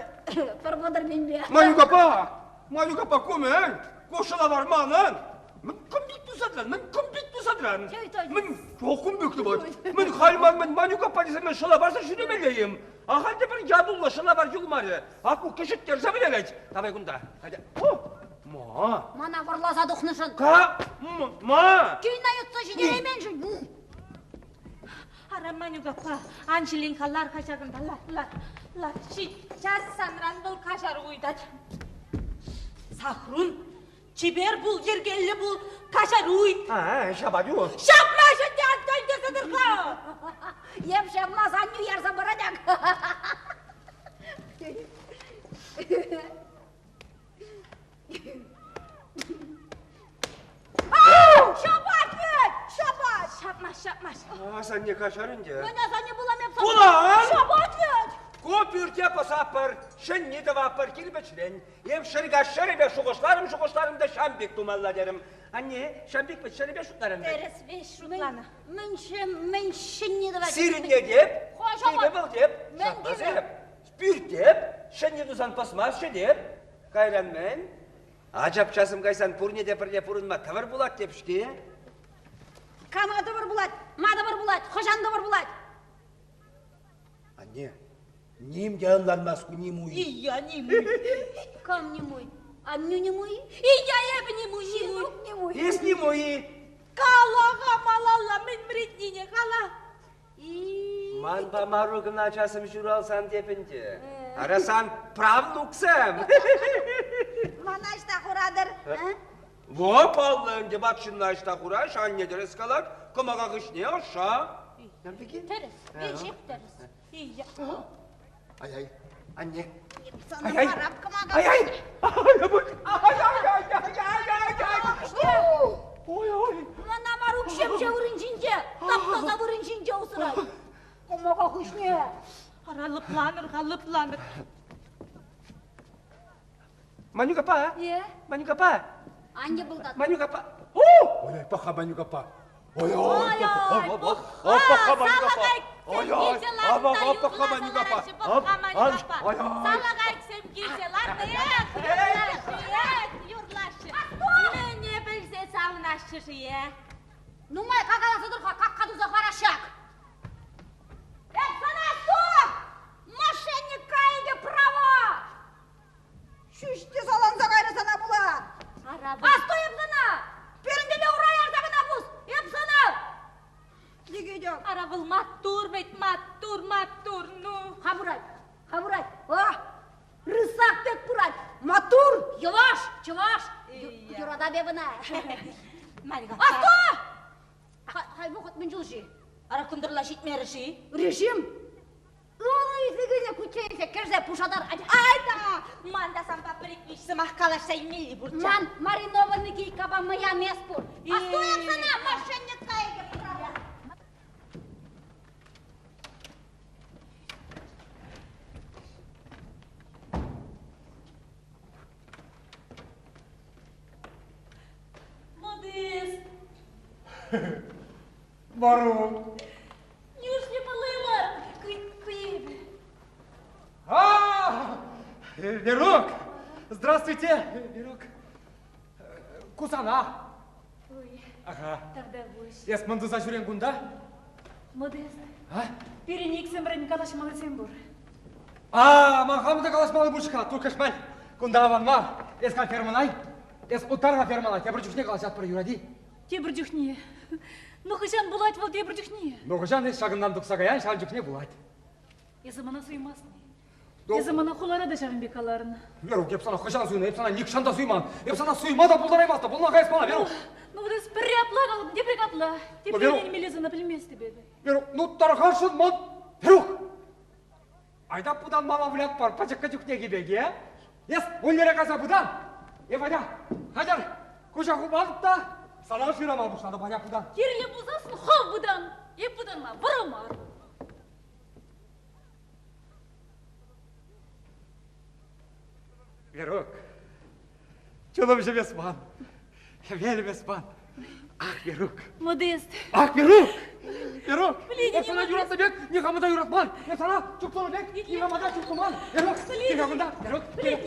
пӗр вӑтӑр пинпе. Малюк аппа! Малюк аппа, ку мӗн? Ку шӑлавар манӑн! Мӗн кӑмпит туса тӑран? Мӗн кӑмпит туса тӑран? Мӗн кум пек тӑвать? Мӗн халь ман мӗн Манюк аппа тесе мӗн шӑлаварсӑр ҫӳремелле-им? Ахаль те пӗр ятуллӑ шӑлавар юлмарӗ. А ку кӗҫӗттерсе вӗлерет. Давай кунта. О! Ма? Мана вӑрласа тухнӑшӑн. Ка? Ма? Кӳйна йӑтса ҫитерейменшӗн. Ара, Манюк аппа, ан ҫилен-ха, лар-ха ҫакӑнта, лар, лар, лар. Час санран вӑл каҫару ыйтать. Сахрун, чипер пул, йӗркеллӗ пул, каҫару ыйт. А, ҫапать-у. Ҫапмасть ӗнтӗ, ан тӗлтерсе тӑр-ха. Еп ҫапмас, аннӳ ярса парать ак. Ҫапать вӗт! Ҫапать! Ҫапмасть, ҫапмасть. Асанне каҫар ӗнтӗ. Мӗн асанне пулам эп Пулан! Ҫапать вӗт! Ку пӳрте пӑсатпӑр, ҫӗнни тӑватпӑр кирпӗчрен. Эп ҫӗркаҫ ҫӗрӗпе шухӑшларӑм-шухӑшларӑм та ҫам пек тумалла терӗм. Анне, ҫам пек вӗт ҫӗрӗпе шутларӑм вӗт. Тӗрӗс веҫ шутланӑ. Мӗн мӗн ҫӗнни тӑвать? Сирӗнне теп, Хошамат. кивӗ вӑл теп, Мӗн кивӗ? Пӳртеп, ҫӗнни тусан пӑсмаҫҫӗ теп. Кайран мӗн? Ачапчасем кайсан пурне те пӗрле пурӑнма тӑвӑр пулать теп-ҫке. Кама тӑвӑр пулать? Ма тӑвӑр пулать? Хӑҫан тӑвӑр пулать? Анне, ним те ӑнланмасть ку нимуй. И я нимуй. Кам нимуй? Аннӳ нимуй? И я эпӗ нимуй, нимуй. Ҫинук нимуй. Эс нимуй. Кала-ха малалла мӗн вӗрентнине, кала. Манпа Марукӑн ачасем ҫуралсан теп ӗнтӗ. Ара сан правнуксем. Мана ӑҫта хуратӑр? Во, паллӑ ӗнтӗ, ват ҫынна ӑҫта хураҫ, анне тӗрӗс калать, кӑмака хыҫне ӑшша. Тӗрӗс, веҫех тӗрӗс. Ай-ай, анне. Ай-ай, ай-ай, ай-ай-ай-ай-ай-ай-ай. Ой-ой. Мана Марук ҫемҫе вырӑн ҫинче, тап-таса вырӑн ҫинче усрать. Кӑмака хыҫне. Ара, лӑпланӑр-ха, лӑпланӑр. Манюк аппа? Е? Манюк аппа? Анне пултат. Манюк аппа. Ой, паха Манюк аппа. Ой, ой, паха Манюк аппа. Ой, ой, паха Манюк аппа. Салакайӑксем килсе ларнӑ, эх, юрлаҫҫӗ, эх, юрлаҫҫӗ. Мӗне пӗлсе савӑнаҫҫӗ-ши, э? Нумай какаласа тӑр-ха, какка туса хӑвараҫҫӗ ак. Эп сана сук! Мошенник кайӑкӗ право! Ҫӳҫ те саланса кайрӗ сана пула. Асту эп сана! Пирӗн ура ярса кӑна пус! Эп сана! Дигидек. Ара вӑл маттур вӗт, маттур, маттур, ну. Ха пырать, ха пырать. А! Рысак пек пырать. Маттур, йӑваш, чӑваш. Юратап эп ӑна. Асту! Хай вӑхӑт мӗн чул-ши? Ара кӑнтӑрла ҫитмерӗ-ши? Режим Ывӑлу илсе килнӗ кучченсе кӗрсе пушатар. Айта! Ман та санпа пӗр-ик сӑмах калаҫса илмелли пурччӗ. Ман маринованный кильккапа майонез пур. Асту эп сана, мошенник кайӑкӗ права. Модист. Марук. Нюшне паллаймар, куйып. А, Верук! Здравствуйте, Верук. Кусана. Ой, Ага. тавтапуҫ. Эс мӑн туса ҫӳрен кунта? Модест, А? пирӗн иксӗмӗрӗн калаҫмаллисем пур. А, ман хам та калаҫмалли пур-ҫке, Туркӑшман. Кунта аван мар. Эс кам фермӑна? Эс уттар-ха фермӑна, тепӗр чухне калаҫатпӑр, юрать-и? Тепӗр чухне. Ну, хӑҫан пулать вӑл тепӗр чухне? Ну, хӑҫан эс ҫакӑнтан тухса каян, ҫавӑн чухне пулать. Эсӗ мана суймастӑн-и? Эсӗ мана хулара та ҫавӑн пек каларӑн. Верук, эп сана хӑҫан суйнӑ? Эп сана нихҫан та суйман. Эп сана суйма та пултараймастӑп. Пулма каяс мана, Верук. Ну, вот эс пӗрре апла калатӑн, тепре капла. Тепре ӗненмелле сана пӗлместӗп эпӗ. Верук, ну тархасшӑн ман... Верук! Айта пытанмалла вылятпӑр пӗчӗккӗ чухнехи пек, е? Эс уллере кайса пытан. Е, Ваня, хатӗр, куҫа хупатӑп та сана шырама пуҫлатӑп, Ваня, пытан. Кирлӗ пулсассӑн хӑв пытан. Эп пытанма вӑрӑ мар. Верук, чунӑмҫӑм эс ман, хӗвелӗм эс ман. Ах, Верук. Модест. Ах, Верук! Верук! Эп сана юратнӑ пек никама та юратман. Эп сана чуптунӑ пек никама та чуптуман. Верук, кил кунта. Верук, Верук,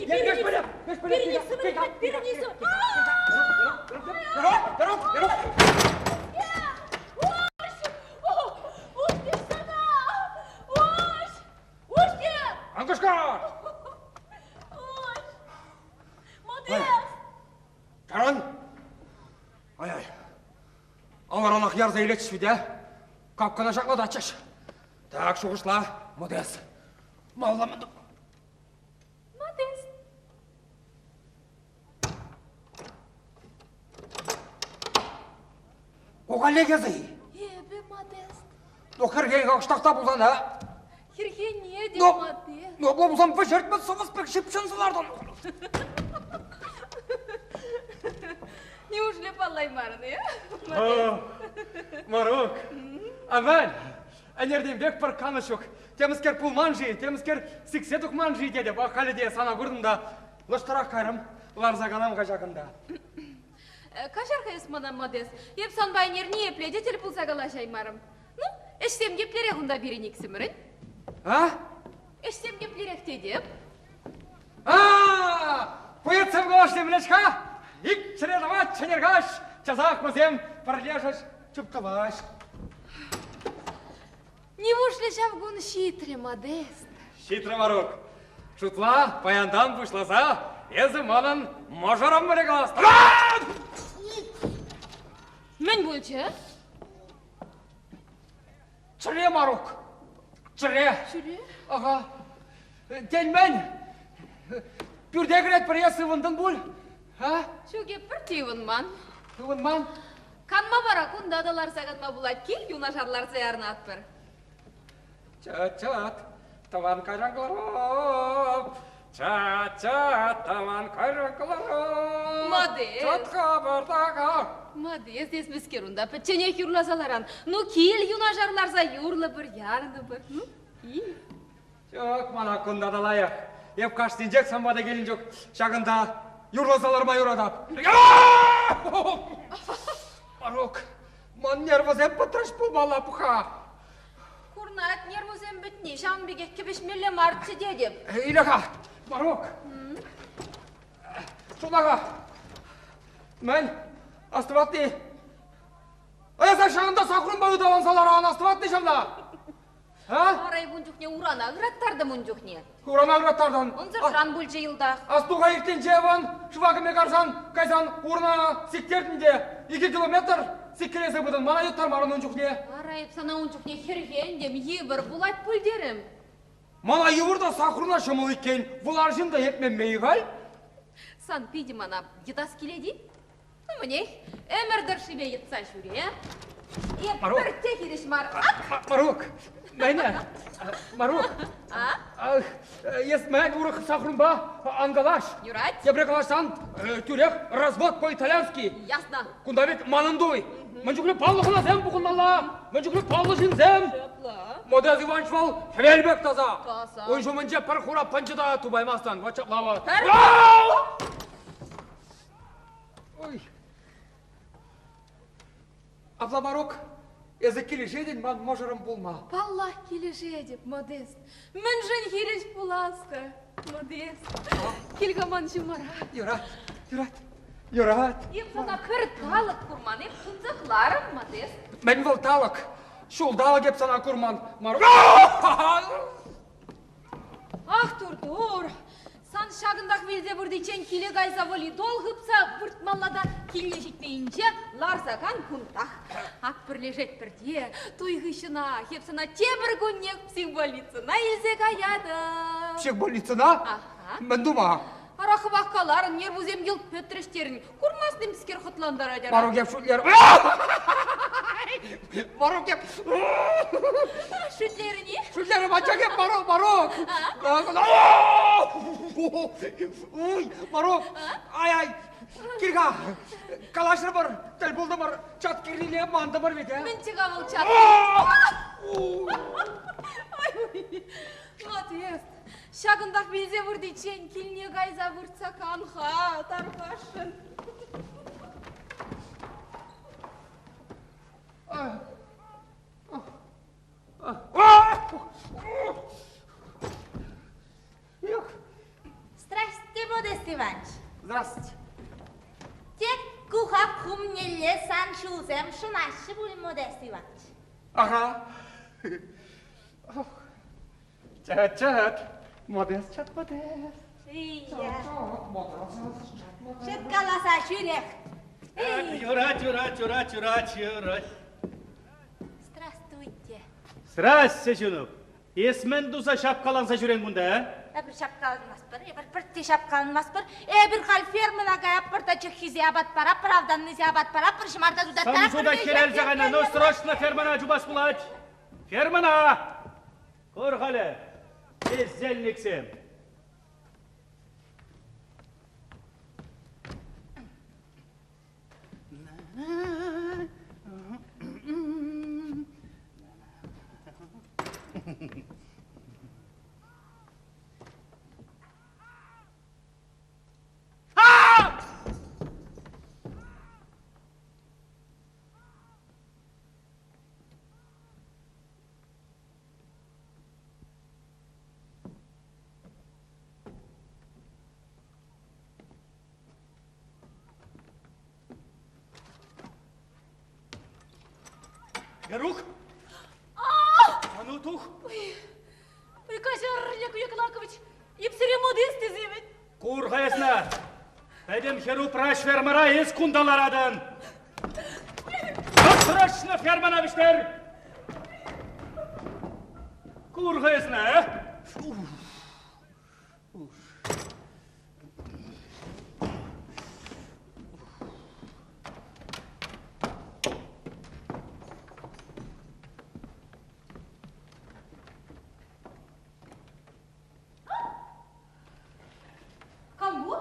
Верук, Верук! Ангушка! Таран! Ай-ай! Аларанах ярса илетчӗҫ вӗт, а? Капкана ҫаклататчӗҫ. Так шухӑшла, Модес. Малла Модес. Кукале кӗсӗ-и? Эпӗ Модест. Ну, хӗрхен кӑштах та пулсан, а? Хӗрхене те Ну, Модест. ну, апла пулсан вӗҫертме сӑвӑс пек ҫыпҫӑнса лартӑн. Неужели паллаймарӑн, э? Марук, аваль, ӗнертенпех пӗр канӑҫ ҫук. Темӗскер пулман-ши, темӗскер сиксе тухман-ши тетӗп. Ах, халӗ те сана куртӑм та лӑштӑрах кайрӑм. Ларса калам-ха ҫакӑнта. Каҫар-ха эс мана, Модес. Эп санпа ӗнер ниепле те тӗл пулса калаҫаймарӑм. Ну, ӗҫсем еплерех унта пирӗн иксӗмӗрӗн? А? Ӗҫсем еплерех тетӗп? А! Поэтсем калаҫни пӗлес-ха? Ик чӗре тӑвать чӗнер каҫ, часах вӗсем пӗрлешӗҫ чуптӑваҫ. Нивушлӗ ҫав кун ҫитрӗ, Модест? Ҫитрӗ, Марук. Шутла, паянтан пуҫласа эсӗ манӑн мӑшӑрӑм пӗле калас. Мӗн пулчӗ? Чӗре, Марук. Чӗре. Чӗре? Ага. Тен, мӗн? Пӳрте кӗретпӗр, эс ывӑнтӑн пуль? А? Ҫук, эп пӗртте ывӑнман. Ывӑнман? Канма вара кунта та ларса канма пулать. Кил юнашар ларса ярӑнатпӑр. Чат-чат, тӑван кайран кӑларап. Чат-чат, тӑван кайран кӑларап. Модест. Чат хапӑртака. Модест, эс мӗскер унта пӗчченех юрласа ларан. Ну, кил юнашар ларса юрлӑпӑр, ярӑнӑпӑр. Ну, кил. Ҫук, мана кунта та лайӑх. Эп кашнинчех сан пата килнӗ чух ҫакӑнта юрласа ларма юратап. Марук, ман нервӑсем пӑтрӑш пулмалла пӑха. Курнать, нервӑсем пӗтни, ҫавӑн пекех кӗвӗҫмелле марччӗ тетӗп. Иле-ха, Марук. Шула-ха. Мӗн? Астӑватни? Эсӗ ҫакӑнта саккунпа ыталанса ларан астӑватни ҫавна? А? Арай ун чухне урана ыраттартӑм ун чухне. Урана ыраттартӑн? Ӑнсӑртран пулчӗ йӑлтах. Астуха иртнинче вӑн шыва кӗме карсан кайсан урана сиктертӗн те 2 километр сиккелесе пытӑн. Мана юттармарӑн ун чухне. Ара, эп сана ун чухне хӗрхентӗм, йывӑр пулать пуль терӗм. Мана йывӑр та сахӑрна ҫӑмӑл иккен. Вӑл арҫын та ертмемме-и халь? Сан питӗ мана йӑтас килет-и? Ну, мӗнех, ӗмӗр тӑршшипе йӑтса ҫӳре. Эп пӗртте хирӗҫ мар. Ак! Марук, Майна, Марук. А? Эс мӗн урӑх сахрунпа ан калаҫ. Юрать. Тепре калаҫсан тӳрех развод по-итальянски. Ясно. Кунта ведь манӑн туй. Мӗн чухлӗ паллӑ хӑнасем пухӑнмалла, мӗн чухлӗ паллӑ ҫынсем. Ҫапла. Модез Иванович вӑл хӗвел пек таса. Таса. Ун ҫумӗнче пӗр хура пӑнчӑ та тупаймастӑн. Вот ҫапла вӑл. Пӗр... Ой. Апла, Марук, эсӗ килӗшетӗн ман мӑшӑрӑм пулма? Паллах, килӗшетӗп, Модест. Мӗншӗн хирӗҫ пулас-ха, Модест? Кил-ха ман ҫумӑра. Юрать, юрать, юрать. Эп сана пӗр талӑк курман, эп тунсӑхларӑм, Модест. Мӗн вӑл талӑк? Ҫулталӑк эп сана курман, Марук. А! Ах, тур-тур! Сан ҫакӑнтах вилсе выртиччен киле кайса волейбол хыпса выртмалла та килне ҫитменинче ларса кан кунтах. Ак пӗрлешетпӗр те туй хыҫҫӑнах эп сана тепӗр куннех психбольницӑна илсе каятӑп. Психбольницӑна? Аха. Мӗн тума? Ара хӑвах каларӑн, нервусем йӑлт пӗтрӗҫ терӗн. Курмастӑн-скер хӑтлантарать ара. Марук эп шӳтлерӗм. Марук эп... Шӳтлерӗн-и? Шӳтлерӗм, анчах эп Марук, Марук! Уй, Марук! Ай-ай! Кил-ха! Калаҫрӑмӑр, тӗл пултӑмӑр, чат кирлине мантӑмӑр вӗт, а? Мӗн чыка вӑл чат? Молодец! Ҫакӑнтах вилсе выртиччен килне кайса выртса кан-ха, тархасшӑн. Здрасте, Модест Иванович. Здрасте. Тек кухак хумнелле сан ҫулсем шӑнаҫҫӗ пуль, Модест Иванович. Ага. Чат-чат. Модест, чат, модест. Ия. Шӑткаласа ҫӳрех. Юрать, юрать, юрать, юрать, юрать. Здравствуйте. Здрасте, Ҫунук. Эс мӗн туса ҫапкаланса ҫӳрен кунта, а? Эпир ҫапкаланмастпӑр, эпир пӗртте ҫапкаланмастпӑр. Эпир халь фермӑна каятпӑр та чӑххисе апат паратпӑр, автаннисе апат паратпӑр, ҫӑмарта тутаттаратпӑр. Сӑмсу та хӗрелсе кайнӑ, ну срочно фермӑна чупас пулать. Фермӑна! Кур-халӗ, бездельниксем! Верук! А ну тух! Ой, каҫар, Яков Яковлевич, эп сире модист тесе вӗт. Кур-ха эсна! Пӗтӗм хӗр-упраҫ фермӑра эс кунта ларатӑн! Срочно фермӑна вӗҫтер! Кур-ха эсна, а? Кам ку?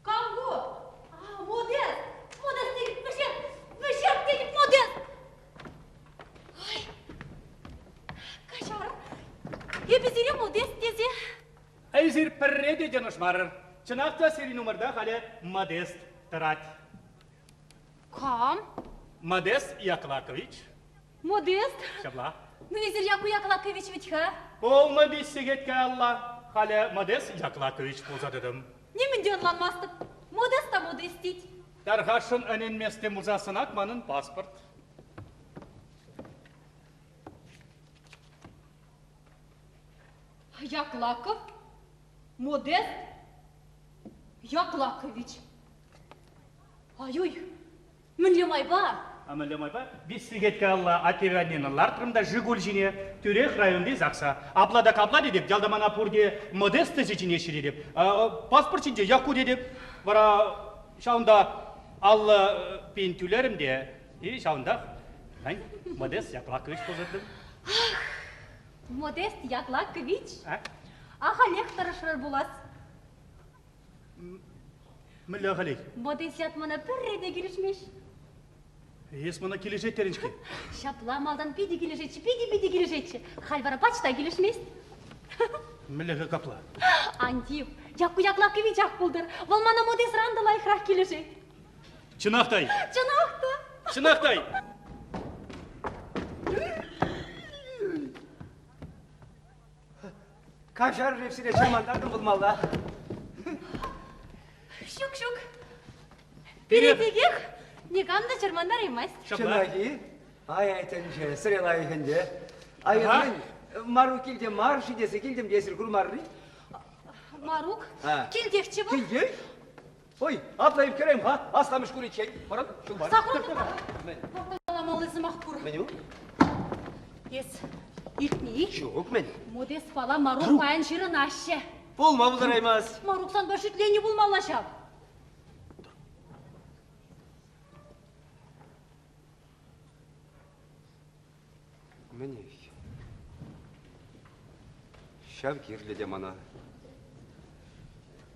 Кам ку? А, Модест! Модест тетӗп, вӗҫерт! Вӗҫерт тетӗп, Модест! Ой, каҫар. Эпӗ сире Модест тесе... Эсир пӗрре те йӑнӑшмарӑр. Чӑнах та сирӗн умӑрта халӗ Модест тӑрать. Кам? Модест Яковлевич. Модест? Ҫапла. Ну, эсир Якку Яклакович вӗт-ха. Полнӑ виҫ сехет каялла. Халӗ Модест Яклакович пулса тӑтӑм. Нимӗн те ӑнланмастӑп. Модест та Модест тет. Тархасшӑн ӗненместӗм пулсассӑн ак манӑн паспорт. Яклаков? Модест? Яклакович. Ай-уй, Мӗнле майпа? А мӗнле майпа? Виҫ сехет каялла аттепе лартрӑм та Жигуль ҫине тӳрех районти ЗАГСа. Апла та капла тетӗп, ялта мана пурте Модест тесе чӗнеҫҫӗ тетӗп. Паспорт ҫинче Якку тетӗп. Вара ҫавӑнта 50 пин тӳлерӗм те и ҫавӑнтах мӗн, Модест Яклакович пулса тӑтӑм. Ах, Модест Яклакович? А? Ахалех тӑрӑшрӑр пулас. Мӗнле ахалех? Модест ят мана пӗрре те килӗшмест. Эс мана килӗшет терӗн-ҫке. Ҫапла малтан питӗ килӗшетчӗ, питӗ-питӗ килӗшетчӗ. Халь вара пач та килӗшмест. Мӗнле-ха капла? Ан тив, Якку Яклаковичах пултӑр. Вӑл мана Модесран та лайӑхрах килӗшет. Чӑнах та-и? Чӑнах та. Чӑнах та-и? Каҫарӑр, эп сире чӑрмантартӑм пулмалла. Ҫук, ҫук. Пире текех никам та чӑрмантараймасть. Чӑнах-и? Ай-ай, тӗнче, сӗре лайӑх ӗнтӗ. Ай, мӗн? Марук килте мар-ши тесе килтӗм те эсир курмарри? Марук, килтехчӗ вӑл. Килте? Ой, апла ӳпкерем-ха, асламӑш куриччен. Пӑрӑн, ҫул пар. Сахрун, каламалли сӑмах пур. Мӗн у? Эс илтнӗ-и? Ҫук, мӗн? Модестпала Марук паян ҫырӑнаҫҫӗ. Пулма пултараймасть. Марук санпа шӳтленӗ пулмалла ҫав. Мӗнех? Ҫав кирлӗ те мана.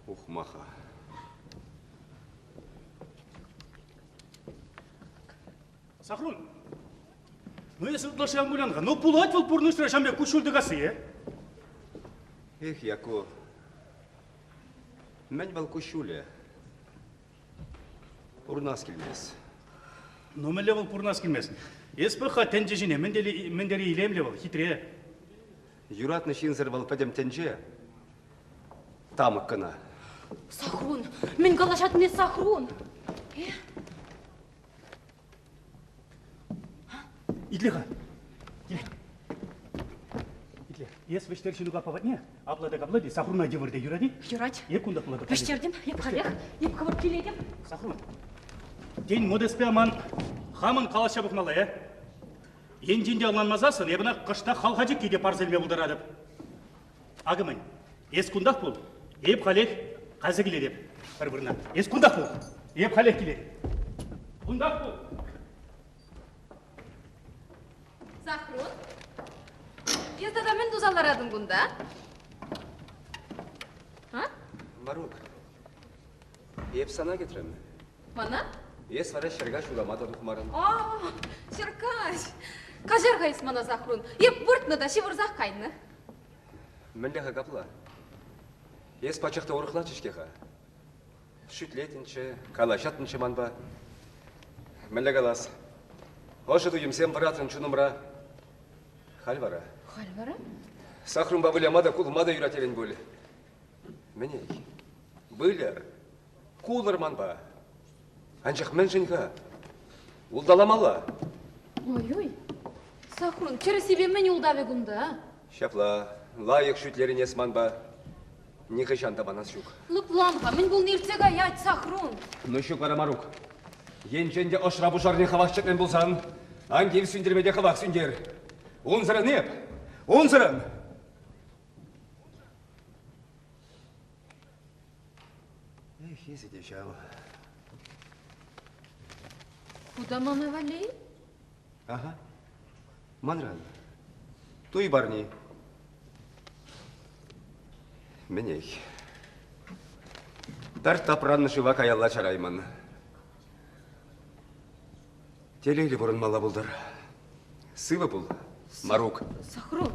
Ухмаха. Сахрун, ну эс ытлашши ан кулян-ха. Ну пулать вӑл пурнӑҫра ҫам пек куҫҫуль тӑкасси, э? Эх, Якку, мӗн вӑл куҫҫулӗ? Пурӑнас килмест. Ну, мӗнле вӑл пурӑнас килмест? Эс пӑх-ха тӗнче ҫине, мӗн тери илемлӗ вӑл, хитре. Юратнӑ ҫынсӑр вӑл пӗтӗм тӗнче тамӑк кӑна. Сахрун, мӗн калаҫатӑн эс, Сахрун? Э? Итле-ха. Итле. Эс вӗҫтер Ҫинук аппа патне, апла та капла те, Сахруна йывӑр те юрать-и? Юрать. Эп кунта пулатӑп. Вӗҫтертӗм, эп халех, эп хӑвӑрт килетӗп. Сахрун, тен, Модестпе ман хамӑн калаҫса пӑхмалла, э? Енчен те ӑнланмасассӑн, эп ӑна кӑштах халха чикки те парса илме пултаратӑп. Акӑ мӗн, эс кунтах пул, эп халех кайса килетӗп пӗр вырӑна. Эс кунтах пул, эп халех килетӗп. Кунтах пул. Сахрун, эс тата мӗн туса ларатӑн кунта? А? Марук, эп сана кӗтрӗм. Мана? Эс вара ҫӗркаҫ урама та тухмарӑн. А, ҫӗркаҫ. Каҫар-ха эс мана, Сахрун. Эп выртнӑ та ҫывӑрсах кайнӑ. Мӗнле-ха капла? Эс пачах та урӑхлаччӗ-ҫке-ха. Шӳтлетӗнччӗ, калаҫаттӑнччӗ манпа. Мӗнле калас? Ӑшӑ туйӑмсем вӑратрӑн чунӑмра. Халь вара? Халь вара? Сахрунпа выляма та, кулма та юрать терӗн пуль. Мӗнех? Выльӑр, кулӑр манпа. Анчах мӗншӗн-ха? Улталамалла. Ой-ой, Сахрун, тӗрӗссипе мӗн ултавӗ кунта? Ҫапла, лайӑх шӳтлерӗн эс манпа. Нихӑҫан та манас ҫук. Лӑплан-ха, мӗн пулни иртсе каять, Сахрун. Ну ҫук вара, Марук. Енчен те ӑшра пушарне хӑвах ҫӗклен пулсан, ан тив сӳнтерме те хӑвах сӳнтер. Унсӑрӑн эп, унсӑрӑн! Эх, эсӗ те ҫав. Куда мана валли? Ага. Манран. Туй парни. Мӗнех. Пӗр тапраннӑ шыва каялла чараймӑн. Телейлӗ пурӑнмалла пултӑр. Сывӑ пул, Марук. Сахрун.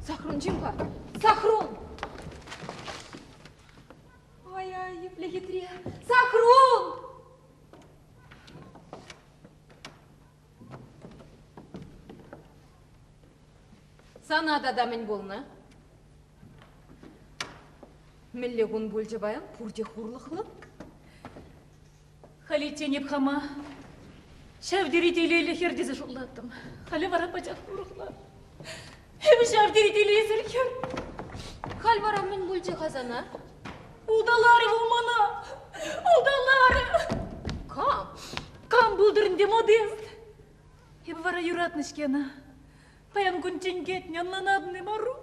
Сахрун чим-ха. Сахрун! Ай-ай, епле хитре. Сахрун! Сана тата мӗн пулнӑ? Мӗнле кун пулчӗ паян? Пурте хурлӑхлӑ. Халиччен эп хама ҫав тери телейлӗ хӗр тесе шутлаттӑм. Халӗ вара пачах урӑхла. Эпӗ ҫав тери телейсӗр хӗр. Халь вара мӗн пулчӗ-ха сана? Улталарӗ вӑл мана. Улталарӗ. Кам? Кам пултӑр ӗнтӗ Модест? Эпӗ вара юратнӑ-ҫке ӑна. Паян кунччен кӗтнӗ, ӑнланатӑн-и, Мару?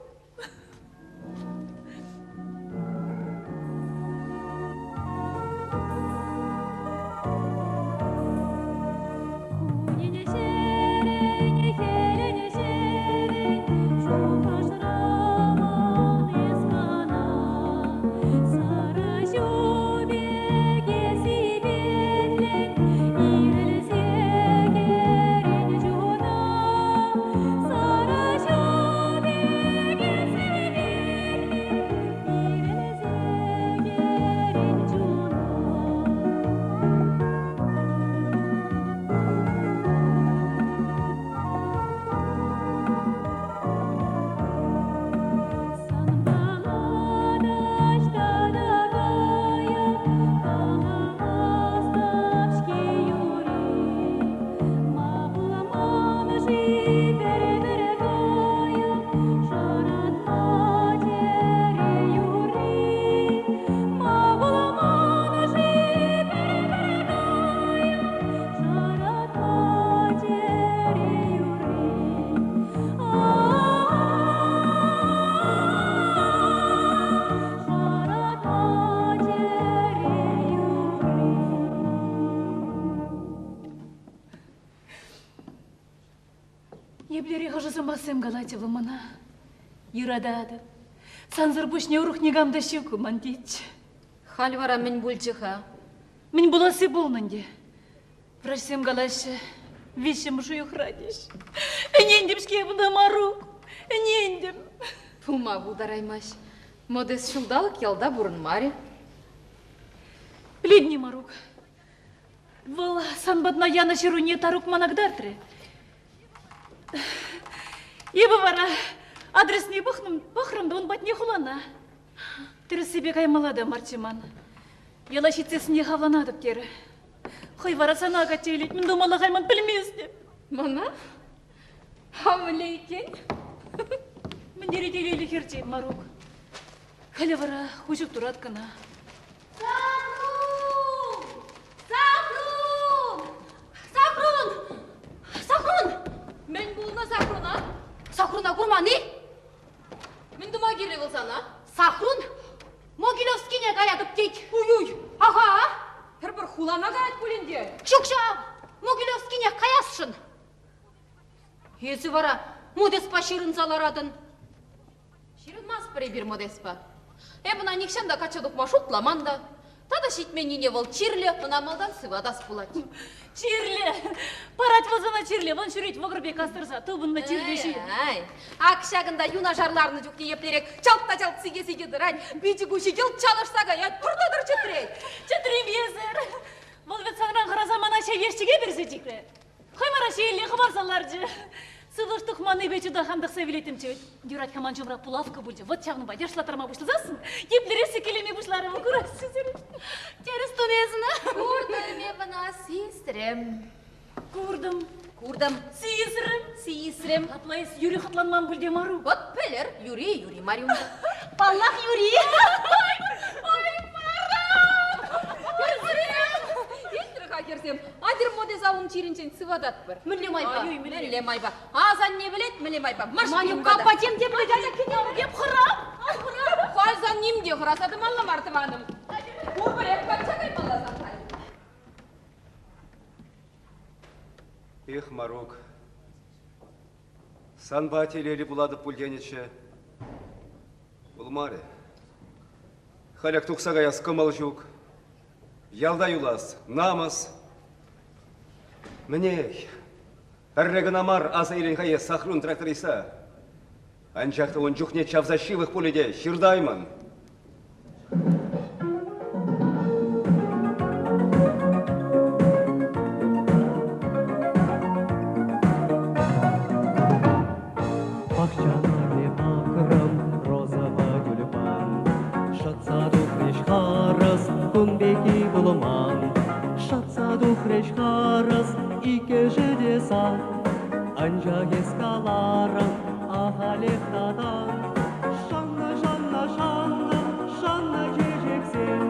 Еплерех ӑшӑ сӑмахсем калатчӗ вӑл мана. Юрататӑп. Сансӑр пуҫне урӑх никам та ҫук ман тетчӗ. Халь вара мӗн пулчӗ-ха? Мӗн пуласси пулнӑ ӗнтӗ. Врачсем калаҫҫӗ, виҫҫӗмӗш уйӑхра теҫ. Ӗнентӗм-ҫке ӑна, Марук, ӗнентӗм. Пулма пултараймасть. Модес ҫулталӑк ялта пурӑнмарӗ. Пӗлетни, Марук, вӑл сан патна янӑ ҫыруне Тарук мана кӑтартрӗ. Эпӗ вара адресне пӑхнӑм, пӑхрӑм та ун патне хулана. Тӗрӗссипе каймалла та марччӗ ман. Яла ҫитсессӗнех авланатӑп терӗ. Хӑй вара сана качча илет, мӗн тумалла халь ман пӗлместӗп. Мана? А мӗнле иккен? Мӗн тери телейлӗ хӗрчӗ Марук. Халӗ вара хуҫӑк турат кӑна. Сахрун! Сахрун! Сахрун! Сахрун! Мӗн пулнӑ Сахруна? Сахруна курман-и? Мӗн тума кирлӗ вӑл сана? Сахрун Могилевскине каятӑп тет. Уй-уй! Аха! Пӗр-пӗр хулана каять пуль ӗнтӗ. Ҫук ҫав! Могилевскинех каясшӑн. Эсӗ вара Модеспа ҫырӑнса ларатӑн. Ҫырӑнмастпӑр эпир Модеспа. Эп ӑна нихҫан та качча тухма шутламан та. Тата ҫитменнине вӑл чирлӗ, ӑна малтан сыватас пулать. Чирлӗ! Парать вӑл сана чирлӗ, вӑн ҫӳрет вӑкӑр пек кастарса, тупӑннӑ чирлӗ ҫын. Ай, ак ҫакӑнта юнашар ларнӑ чухне еплерех чалт та чалт сике-сике тӑрать, пичӗ-куҫӗ йӑлт чалӑшса каять, пӑр-тӑтӑр чӗтрет. Чӗтремесӗр! Вӑл вӗт санран хӑраса мана ҫав ешчӗке персе чикрӗ. Хӑй вара ҫиелле хӑпарса ларчӗ. Сывлӑш тухманнипе чутах антӑхса вилеттӗмччӗ вӗт. Юрать-ха ман ҫумра пулавкка пулчӗ. Вӑт ҫавӑнпа яшлаттарма пуҫласассӑн еплерех сиккелеме пуҫларӗ вӑл курасчӗ сире. Тӗрӗс тунӑ эс ӑна. Куртӑм эп ӑна, сисрӗм. Куртӑм. Куртӑм. Сисрӗм. Сисрӗм. Апла эс Юрий хӑтланман пуль те Марук. Вӑт пӗлӗр, Юрий, Юрий Марюнька. Паллах, Юрий. Ой, Илтрӗ-ха, хӗрсем, атьӑр Модеса ун чирӗнчен сывататпӑр. Мӗнле майпа? Ай, мӗнле майпа? Асанне пӗлет, мӗнле майпа. Марш Манюк аппа тем те пӗлет, атя кӗнӗ. Эп хӑрап. Халь сан ним те хӑраса тӑмалла мар, тӑванӑм. Пурпӗрех качча каймалла сан халь. Эх, Марук, санпа телейлӗ пулатӑп пуль тенӗччӗ. Пулмарӗ. Халех тухса каяс кӑмӑл ҫук. Ялта юлас, намӑс. Мӗнех, пӗрре кӑна мар аса илен-ха эс Сахрун тракториста. Анчах та ун чухне чавса ҫывӑх пулӗ те ҫыртаймӑн. Пахчана пӑхрӑм розӑпа тюльпан. Шӑтса тухрӗҫ харӑс, кун пекки пулман. Шӑтса тухрӗҫ харӑс, иккӗшӗ те сан. Анчах эс каларӑн, ахалех татан. Шаннӑ, шаннӑ, шаннӑ, шаннӑ чечексем.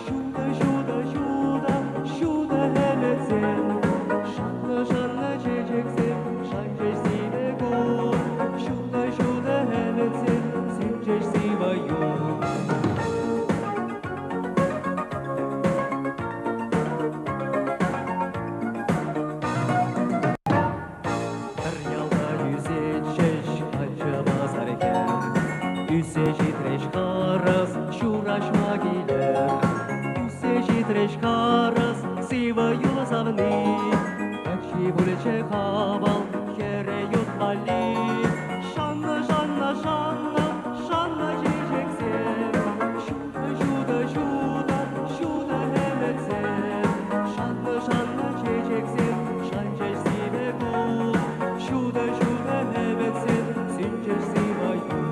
Ҫутӑ, ҫутӑ, ҫутӑ, ҫутӑ ӗмӗтсем. Шаннӑ, шаннӑ чечексем, шанчӗҫ сивӗ кун. Ҫутӑ, ҫутӑ ӗмӗтсем, сӳнчӗҫ сивӗ юр. Пӗр ялта ӳсетчӗҫ каччӑпа сар хӗр. Ӳссе ҫитрӗҫ харӑс, ҫураҫма килӗр. Ӳссе ҫитрӗҫ харӑс, сывӑ юл савни. Каччи пулчӗ хавал, хӗрӗ ют валли. Шаннӑ, шаннӑ, шаннӑ, шаннӑ чечексем. Ҫутӑ, ҫутӑ, ҫутӑ, ҫутӑ ӗмӗтсем. Шаннӑ, шаннӑ чечексем, шанчӗҫ сивӗ кун. Ҫутӑ, ҫутӑ ӗмӗтсем, сӳнчӗҫ сывӑ юр.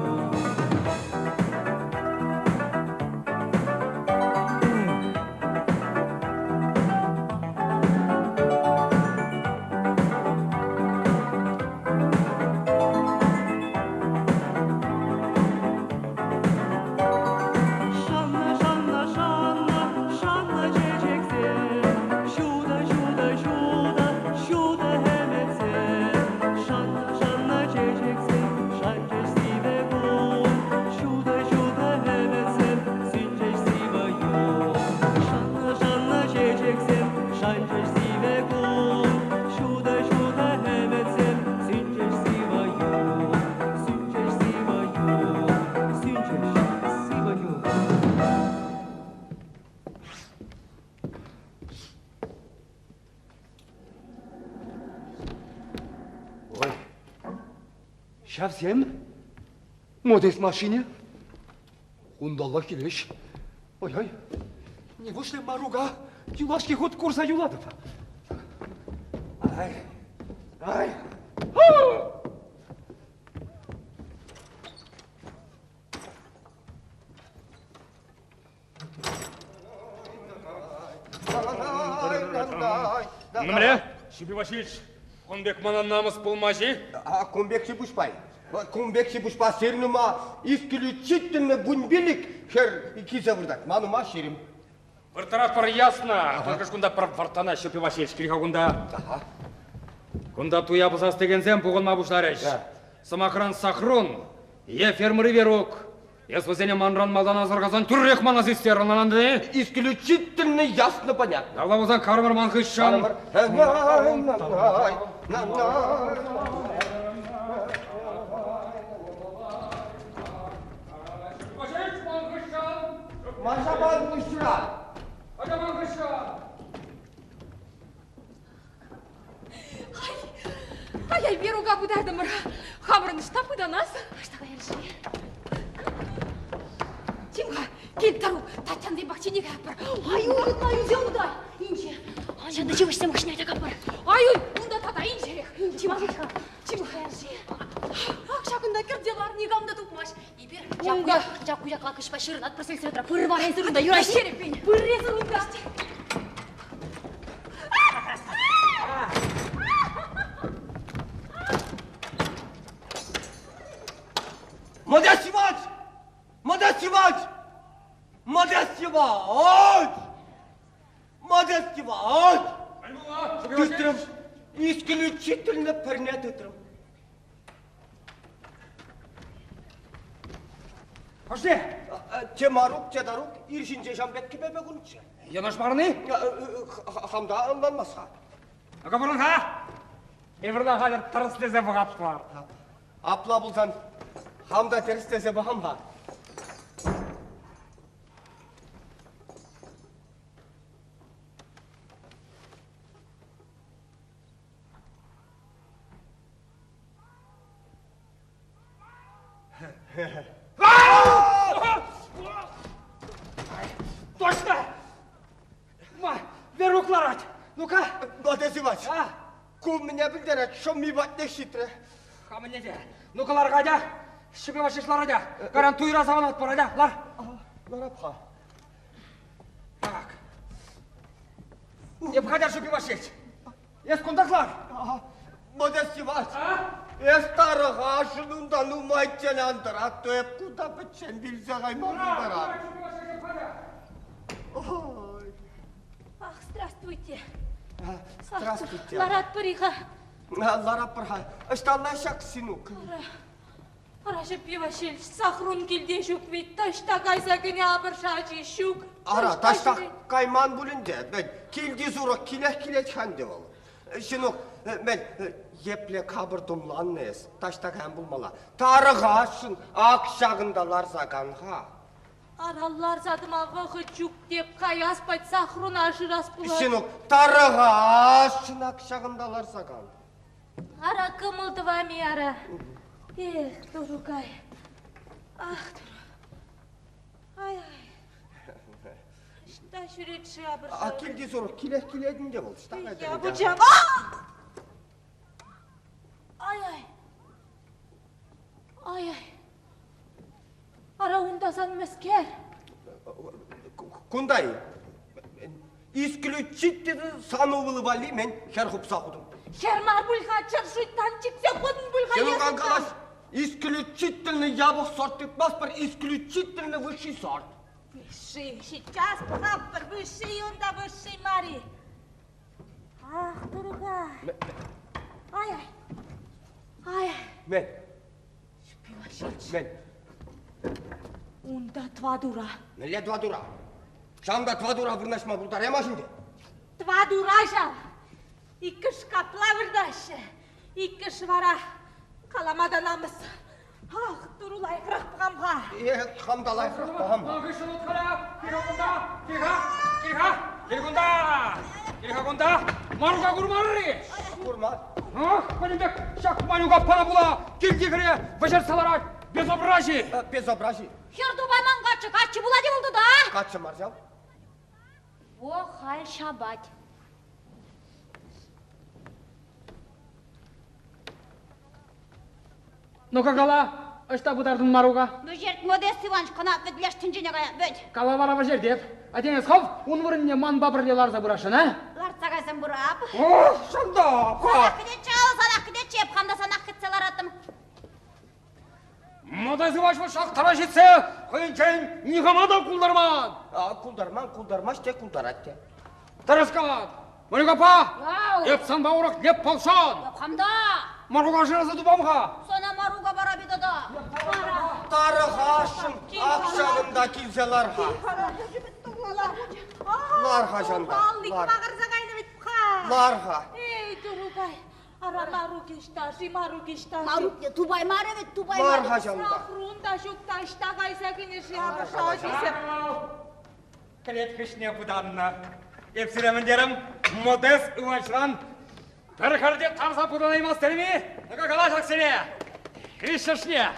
Ҫавсем Модес машине унталла килӗҫ. Ой-ой, нивушлӗ Марука юлашки хут курса юлатӑп? Ай, ай. Мӗнле? Ҫӳпӗ Васильевич, кун пек мана намӑс пулмасть-и? А кун пек пуҫпа. Кун пек пуҫпа сирӗн ума исключительно вунпилӗк хӗр килсе выртать. Ман ума 20. Выртаратпӑр ясно. Только ж кунта пӗр вӑрттана Ҫӳпӗ Васильевич кил-ха кунта. Кунта туя пӑсас текенсем пухӑнма пуҫларӗҫ. Сӑмахран, Сахрун е фермӑри Верук. Эс вӗсене манран малтан асӑрхасан тӳрех мана систер, ӑнланатӑн-и? Исключительно ясно понятно. Апла пулсан кармӑр ман хыҫҫӑн. Маша ман хыҫҫӑн. Ача ман хыҫҫӑн. Ай, Верука пытартӑмӑр. Хамӑрӑн ӑҫта пытанас? Ӑҫта каяр-ши? Тимка, кил тӑру, Татьянсен пахчине каятпӑр. Ай, ытла ӳсе унта. Инҫе. Анчах та йывӑҫсем хыҫне такаппӑр. Ай, унта тата инҫерех. Тимка, Тимка. Ак ҫакӑнта кӗрте лар, никам та тупмасть. Эпир Унта. ҫак куякла кӑҫпа ҫырӑнатпӑр сельсоветра. Пыр вара эсир унта, юрать. Ҫереппин. Пыр эсир унта. Модест Иванович! Модест Иванович! Модест Иванович! Модест Иванович! Тытрӑм. Исключительно пӗрне тытрӑм. Пошли! Те Марук, те Тарук ир ҫинче ҫам пек кӗпепе курчӗ. Йӑнӑшмарни? Хам та ӑнланмас-ха. Ака пурӑн-ха! Эпир хатӗр тӗрӗслесе пӑхатпӑр. Апла пулсан хам та тӗрӗслесе пӑхам-ха. Точно! Ма, Верук ларать. Ну-ка. Модест Иванович, ку мӗне пӗлтерет, шӑмми патнех ҫитрӗ. Хамӑнне те. Ну-ка лар, атя. Ҫӗпе Васильевич лар, атя. Каран туйра савӑнатпӑр, атя, лар. Ларап-ха. Так. Эп хатӗр, Ҫӳпӗ Васильевич. Эс кунтах лар. Модест Иванович, эс тарӑхасшӑн унта нумайччен ан тӑрат, то эп кунта пӗччен вилсе кайма пултарап. Ой. Ах, здравствуйте. Здравствуйте. Ларатпӑр-и-ха? Ларатпӑр-ха. Ӑҫталла ҫак Синук? Ара, Ҫӗппи Васильевич, Сахрун килте ҫук вӗт, таҫта кайса кӗнӗ апӑрша ачи ҫук. Ара, таҫта кайман пуль ӗнтӗ. Килти сурӑх килех килет-ха ӗнтӗ вӑл. Ҫинук, мӗн, епле капӑр тумланнӑ эс, таҫта каян пулмалла. Тарӑхасшӑн, ак ҫакӑнта ларса кан-ха. Ара, ларса тӑма вӑхӑт ҫук теп, каяс пать Сахруна шырас пулать. Ҫинук, тарӑхасшӑн, ак ҫакӑнта ларса кан. Ара, кӑмӑл тӑвам-и, ара? Эх, Турукай. Ах, Туру. Ай-ай. Ӑҫта ҫӳрет-ши апӑрша? А килти сурӑх килех килет ӗнтӗ вӑл. Ӑҫта кайтӑр Я ӗнтӗ? пучам. Ай-ай. Ай-ай. Ара, унта сан мӗскер? Кунта-и? Исключительно сан ывӑлу валли мен хӗр хупса хутӑм. Хӗр мар пуль-ха, чӗр шуйттан чиксе хутӑн пуль-ха. Сен калаҫ, исключительно япӑх сорт тытмастпӑр, исключительно высший сорт. Высший, сейчас пӑхатпӑр, высший унта высший мар-и. Ах, туруха. Ай-ай. Ай-ай. Мен. Мӗн? Унта тват ура. Мӗнле тват ура? Ҫавӑнта тват ура вырнаҫма пултараймасть ӗнтӗ. Тват ура ҫав. Иккӗш капла выртаҫҫӗ. Иккӗш вара калама та намӑс. Ах, туру лайӑхрах пӑхам-ха. Э, хам та лайӑхрах пӑхам-ха. Хыҫҫӑн уткара, кил-ха кунта, кил-ха, кил-ха, кил кунта, кил-ха кунта. Марука курмарӑр-и? Курман. Ах, пӗтӗмпех ҫак Манюк аппана пула килти хӗре вӗҫертсе ларать. Безобрази! Безобрази. Хӗр тупайман каччӑ, каччӑ пулать-и вӑл тата? Каччӑ мар ҫав. Во халь ҫапать. Ну-ка кала, ӑҫта пытартӑн Марука? Вӗҫерт, Модест Иванович, кӑна вӗт леш тӗнчене кая, вӗт. Кала вара вӗҫертеп. Атенес хӑв ун вырӑнне манпа пӗрле ларса пырасшӑн, а? Лартса кайсан пырап. Ох, шанда! Санах кӗтетчӗ, ал санах кӗтетчӗ, эп хам та санах кӗтсе лараттӑм. Модест Иванович шак тара ҫитсе хӑйӗнчен никама та култарман. А, култарман, култармасть те, култарать те. Тӗрӗс калать. Марук аппа, эп санпа урӑх не полшан. Хам та. Марука шыраса тупам-ха. Сана Марука пара тата. Тарӑхасшӑн, ак ҫакӑнта килсе лар-ха. Лар-ха ҫанта. Алли кӑвакарса кайнӑ вӗт-ха. Лар-ха. Эй, Турукай, ара Марук ӑҫта-ши, Марук ӑҫта-ши? Марукне тупаймарӗ вӗт, тупаймарӗ. Лар-ха ҫанта. Сахрун та ҫук та ӑҫта кайса кӗнӗ-ши апӑрша ачисем? Кӗлет хыҫне пытаннӑ. Эп сире мӗн терӗм? Модест Иванчран пӗр хӗрте тарса пытанаймастӑр-и? Ну-ка кала ҫаксене. Хыҫҫӑшне.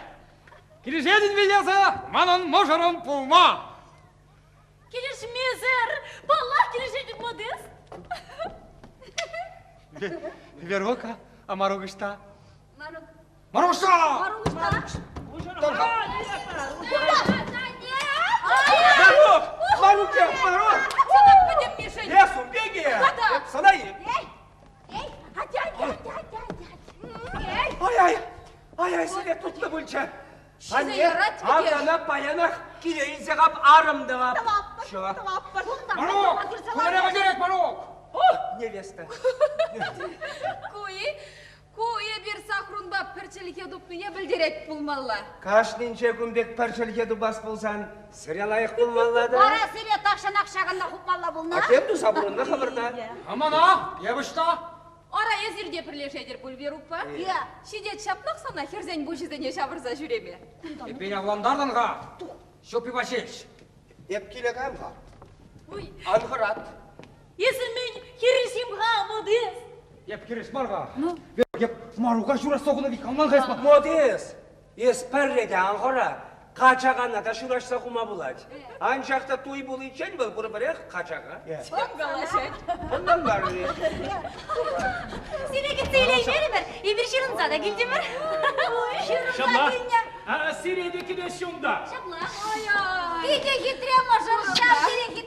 Килӗшетӗн вилесе манӑн мӑшӑрӑм пулма. Килӗшмесӗр! Паллах, килӗшетӗп, Модест. Верока, а Марук ӑҫта? Марук. Маруша! Марук! Марук, Марук! Сана пӗтӗм мишень! Эс ун пек-и? Эп сана-и? Эй! Эй! Атя, атя, атя, атя, атя! Ай-ай! Ай-ай, сире тутлӑ пулчӗ. Ҫисе ярать Анне, ак ӑна паянах киле илсе кап арӑм тӑвап. Тӑваппӑр, тӑваппӑр. Марук! Кунӗре пӗлтерет, Марук! О, невеста! Ку-и? Ку эпир Сахрунпа пӗр чӗлхе тупнине пӗлтерет пулмалла. Кашнинче кун пек пӗр чӗлхе тупас пулсан сӗре лайӑх пулмалла та. Вара сире тахҫанах ҫакӑнта хупмалла пулнӑ. А тем туса пурӑннӑ хӑвӑрта. Амана, эп ӑҫта? Ара, эсир те пӗрлешетӗр пуль, Верукпа? Ҫитет ҫаплах сана хӗрсен пуҫӗсене ҫавӑрса ҫӳреме. Эппин авлантартӑн-ха. Ҫуппипа ҫеҫ. Эп киле каям-ха. Ой. Ан хӑрат. Эсӗ мӗн, хирӗҫ-им-ха, Модест? Эп хирӗҫ мар-ха. Ну? Эп Марука ҫуратса хунӑ вит, ӑнлан-ха эс мана. Модест, эс пӗрре те ан хӑра. Качакана та ҫураҫса хума пулать. Анчах та туй пуличчен вӑл пурпӗрех качака. Тем калаҫать. Ӑнланмарӑн-и? Сире кӗтсе илеймерӗмӗр, эпир ҫырӑнса та килтӗмӗр. Ҫырӑнса килнӗ. Сире те килеҫҫӗ унта. Ҫапла. Питӗ хитре мӑшӑр ҫав сире.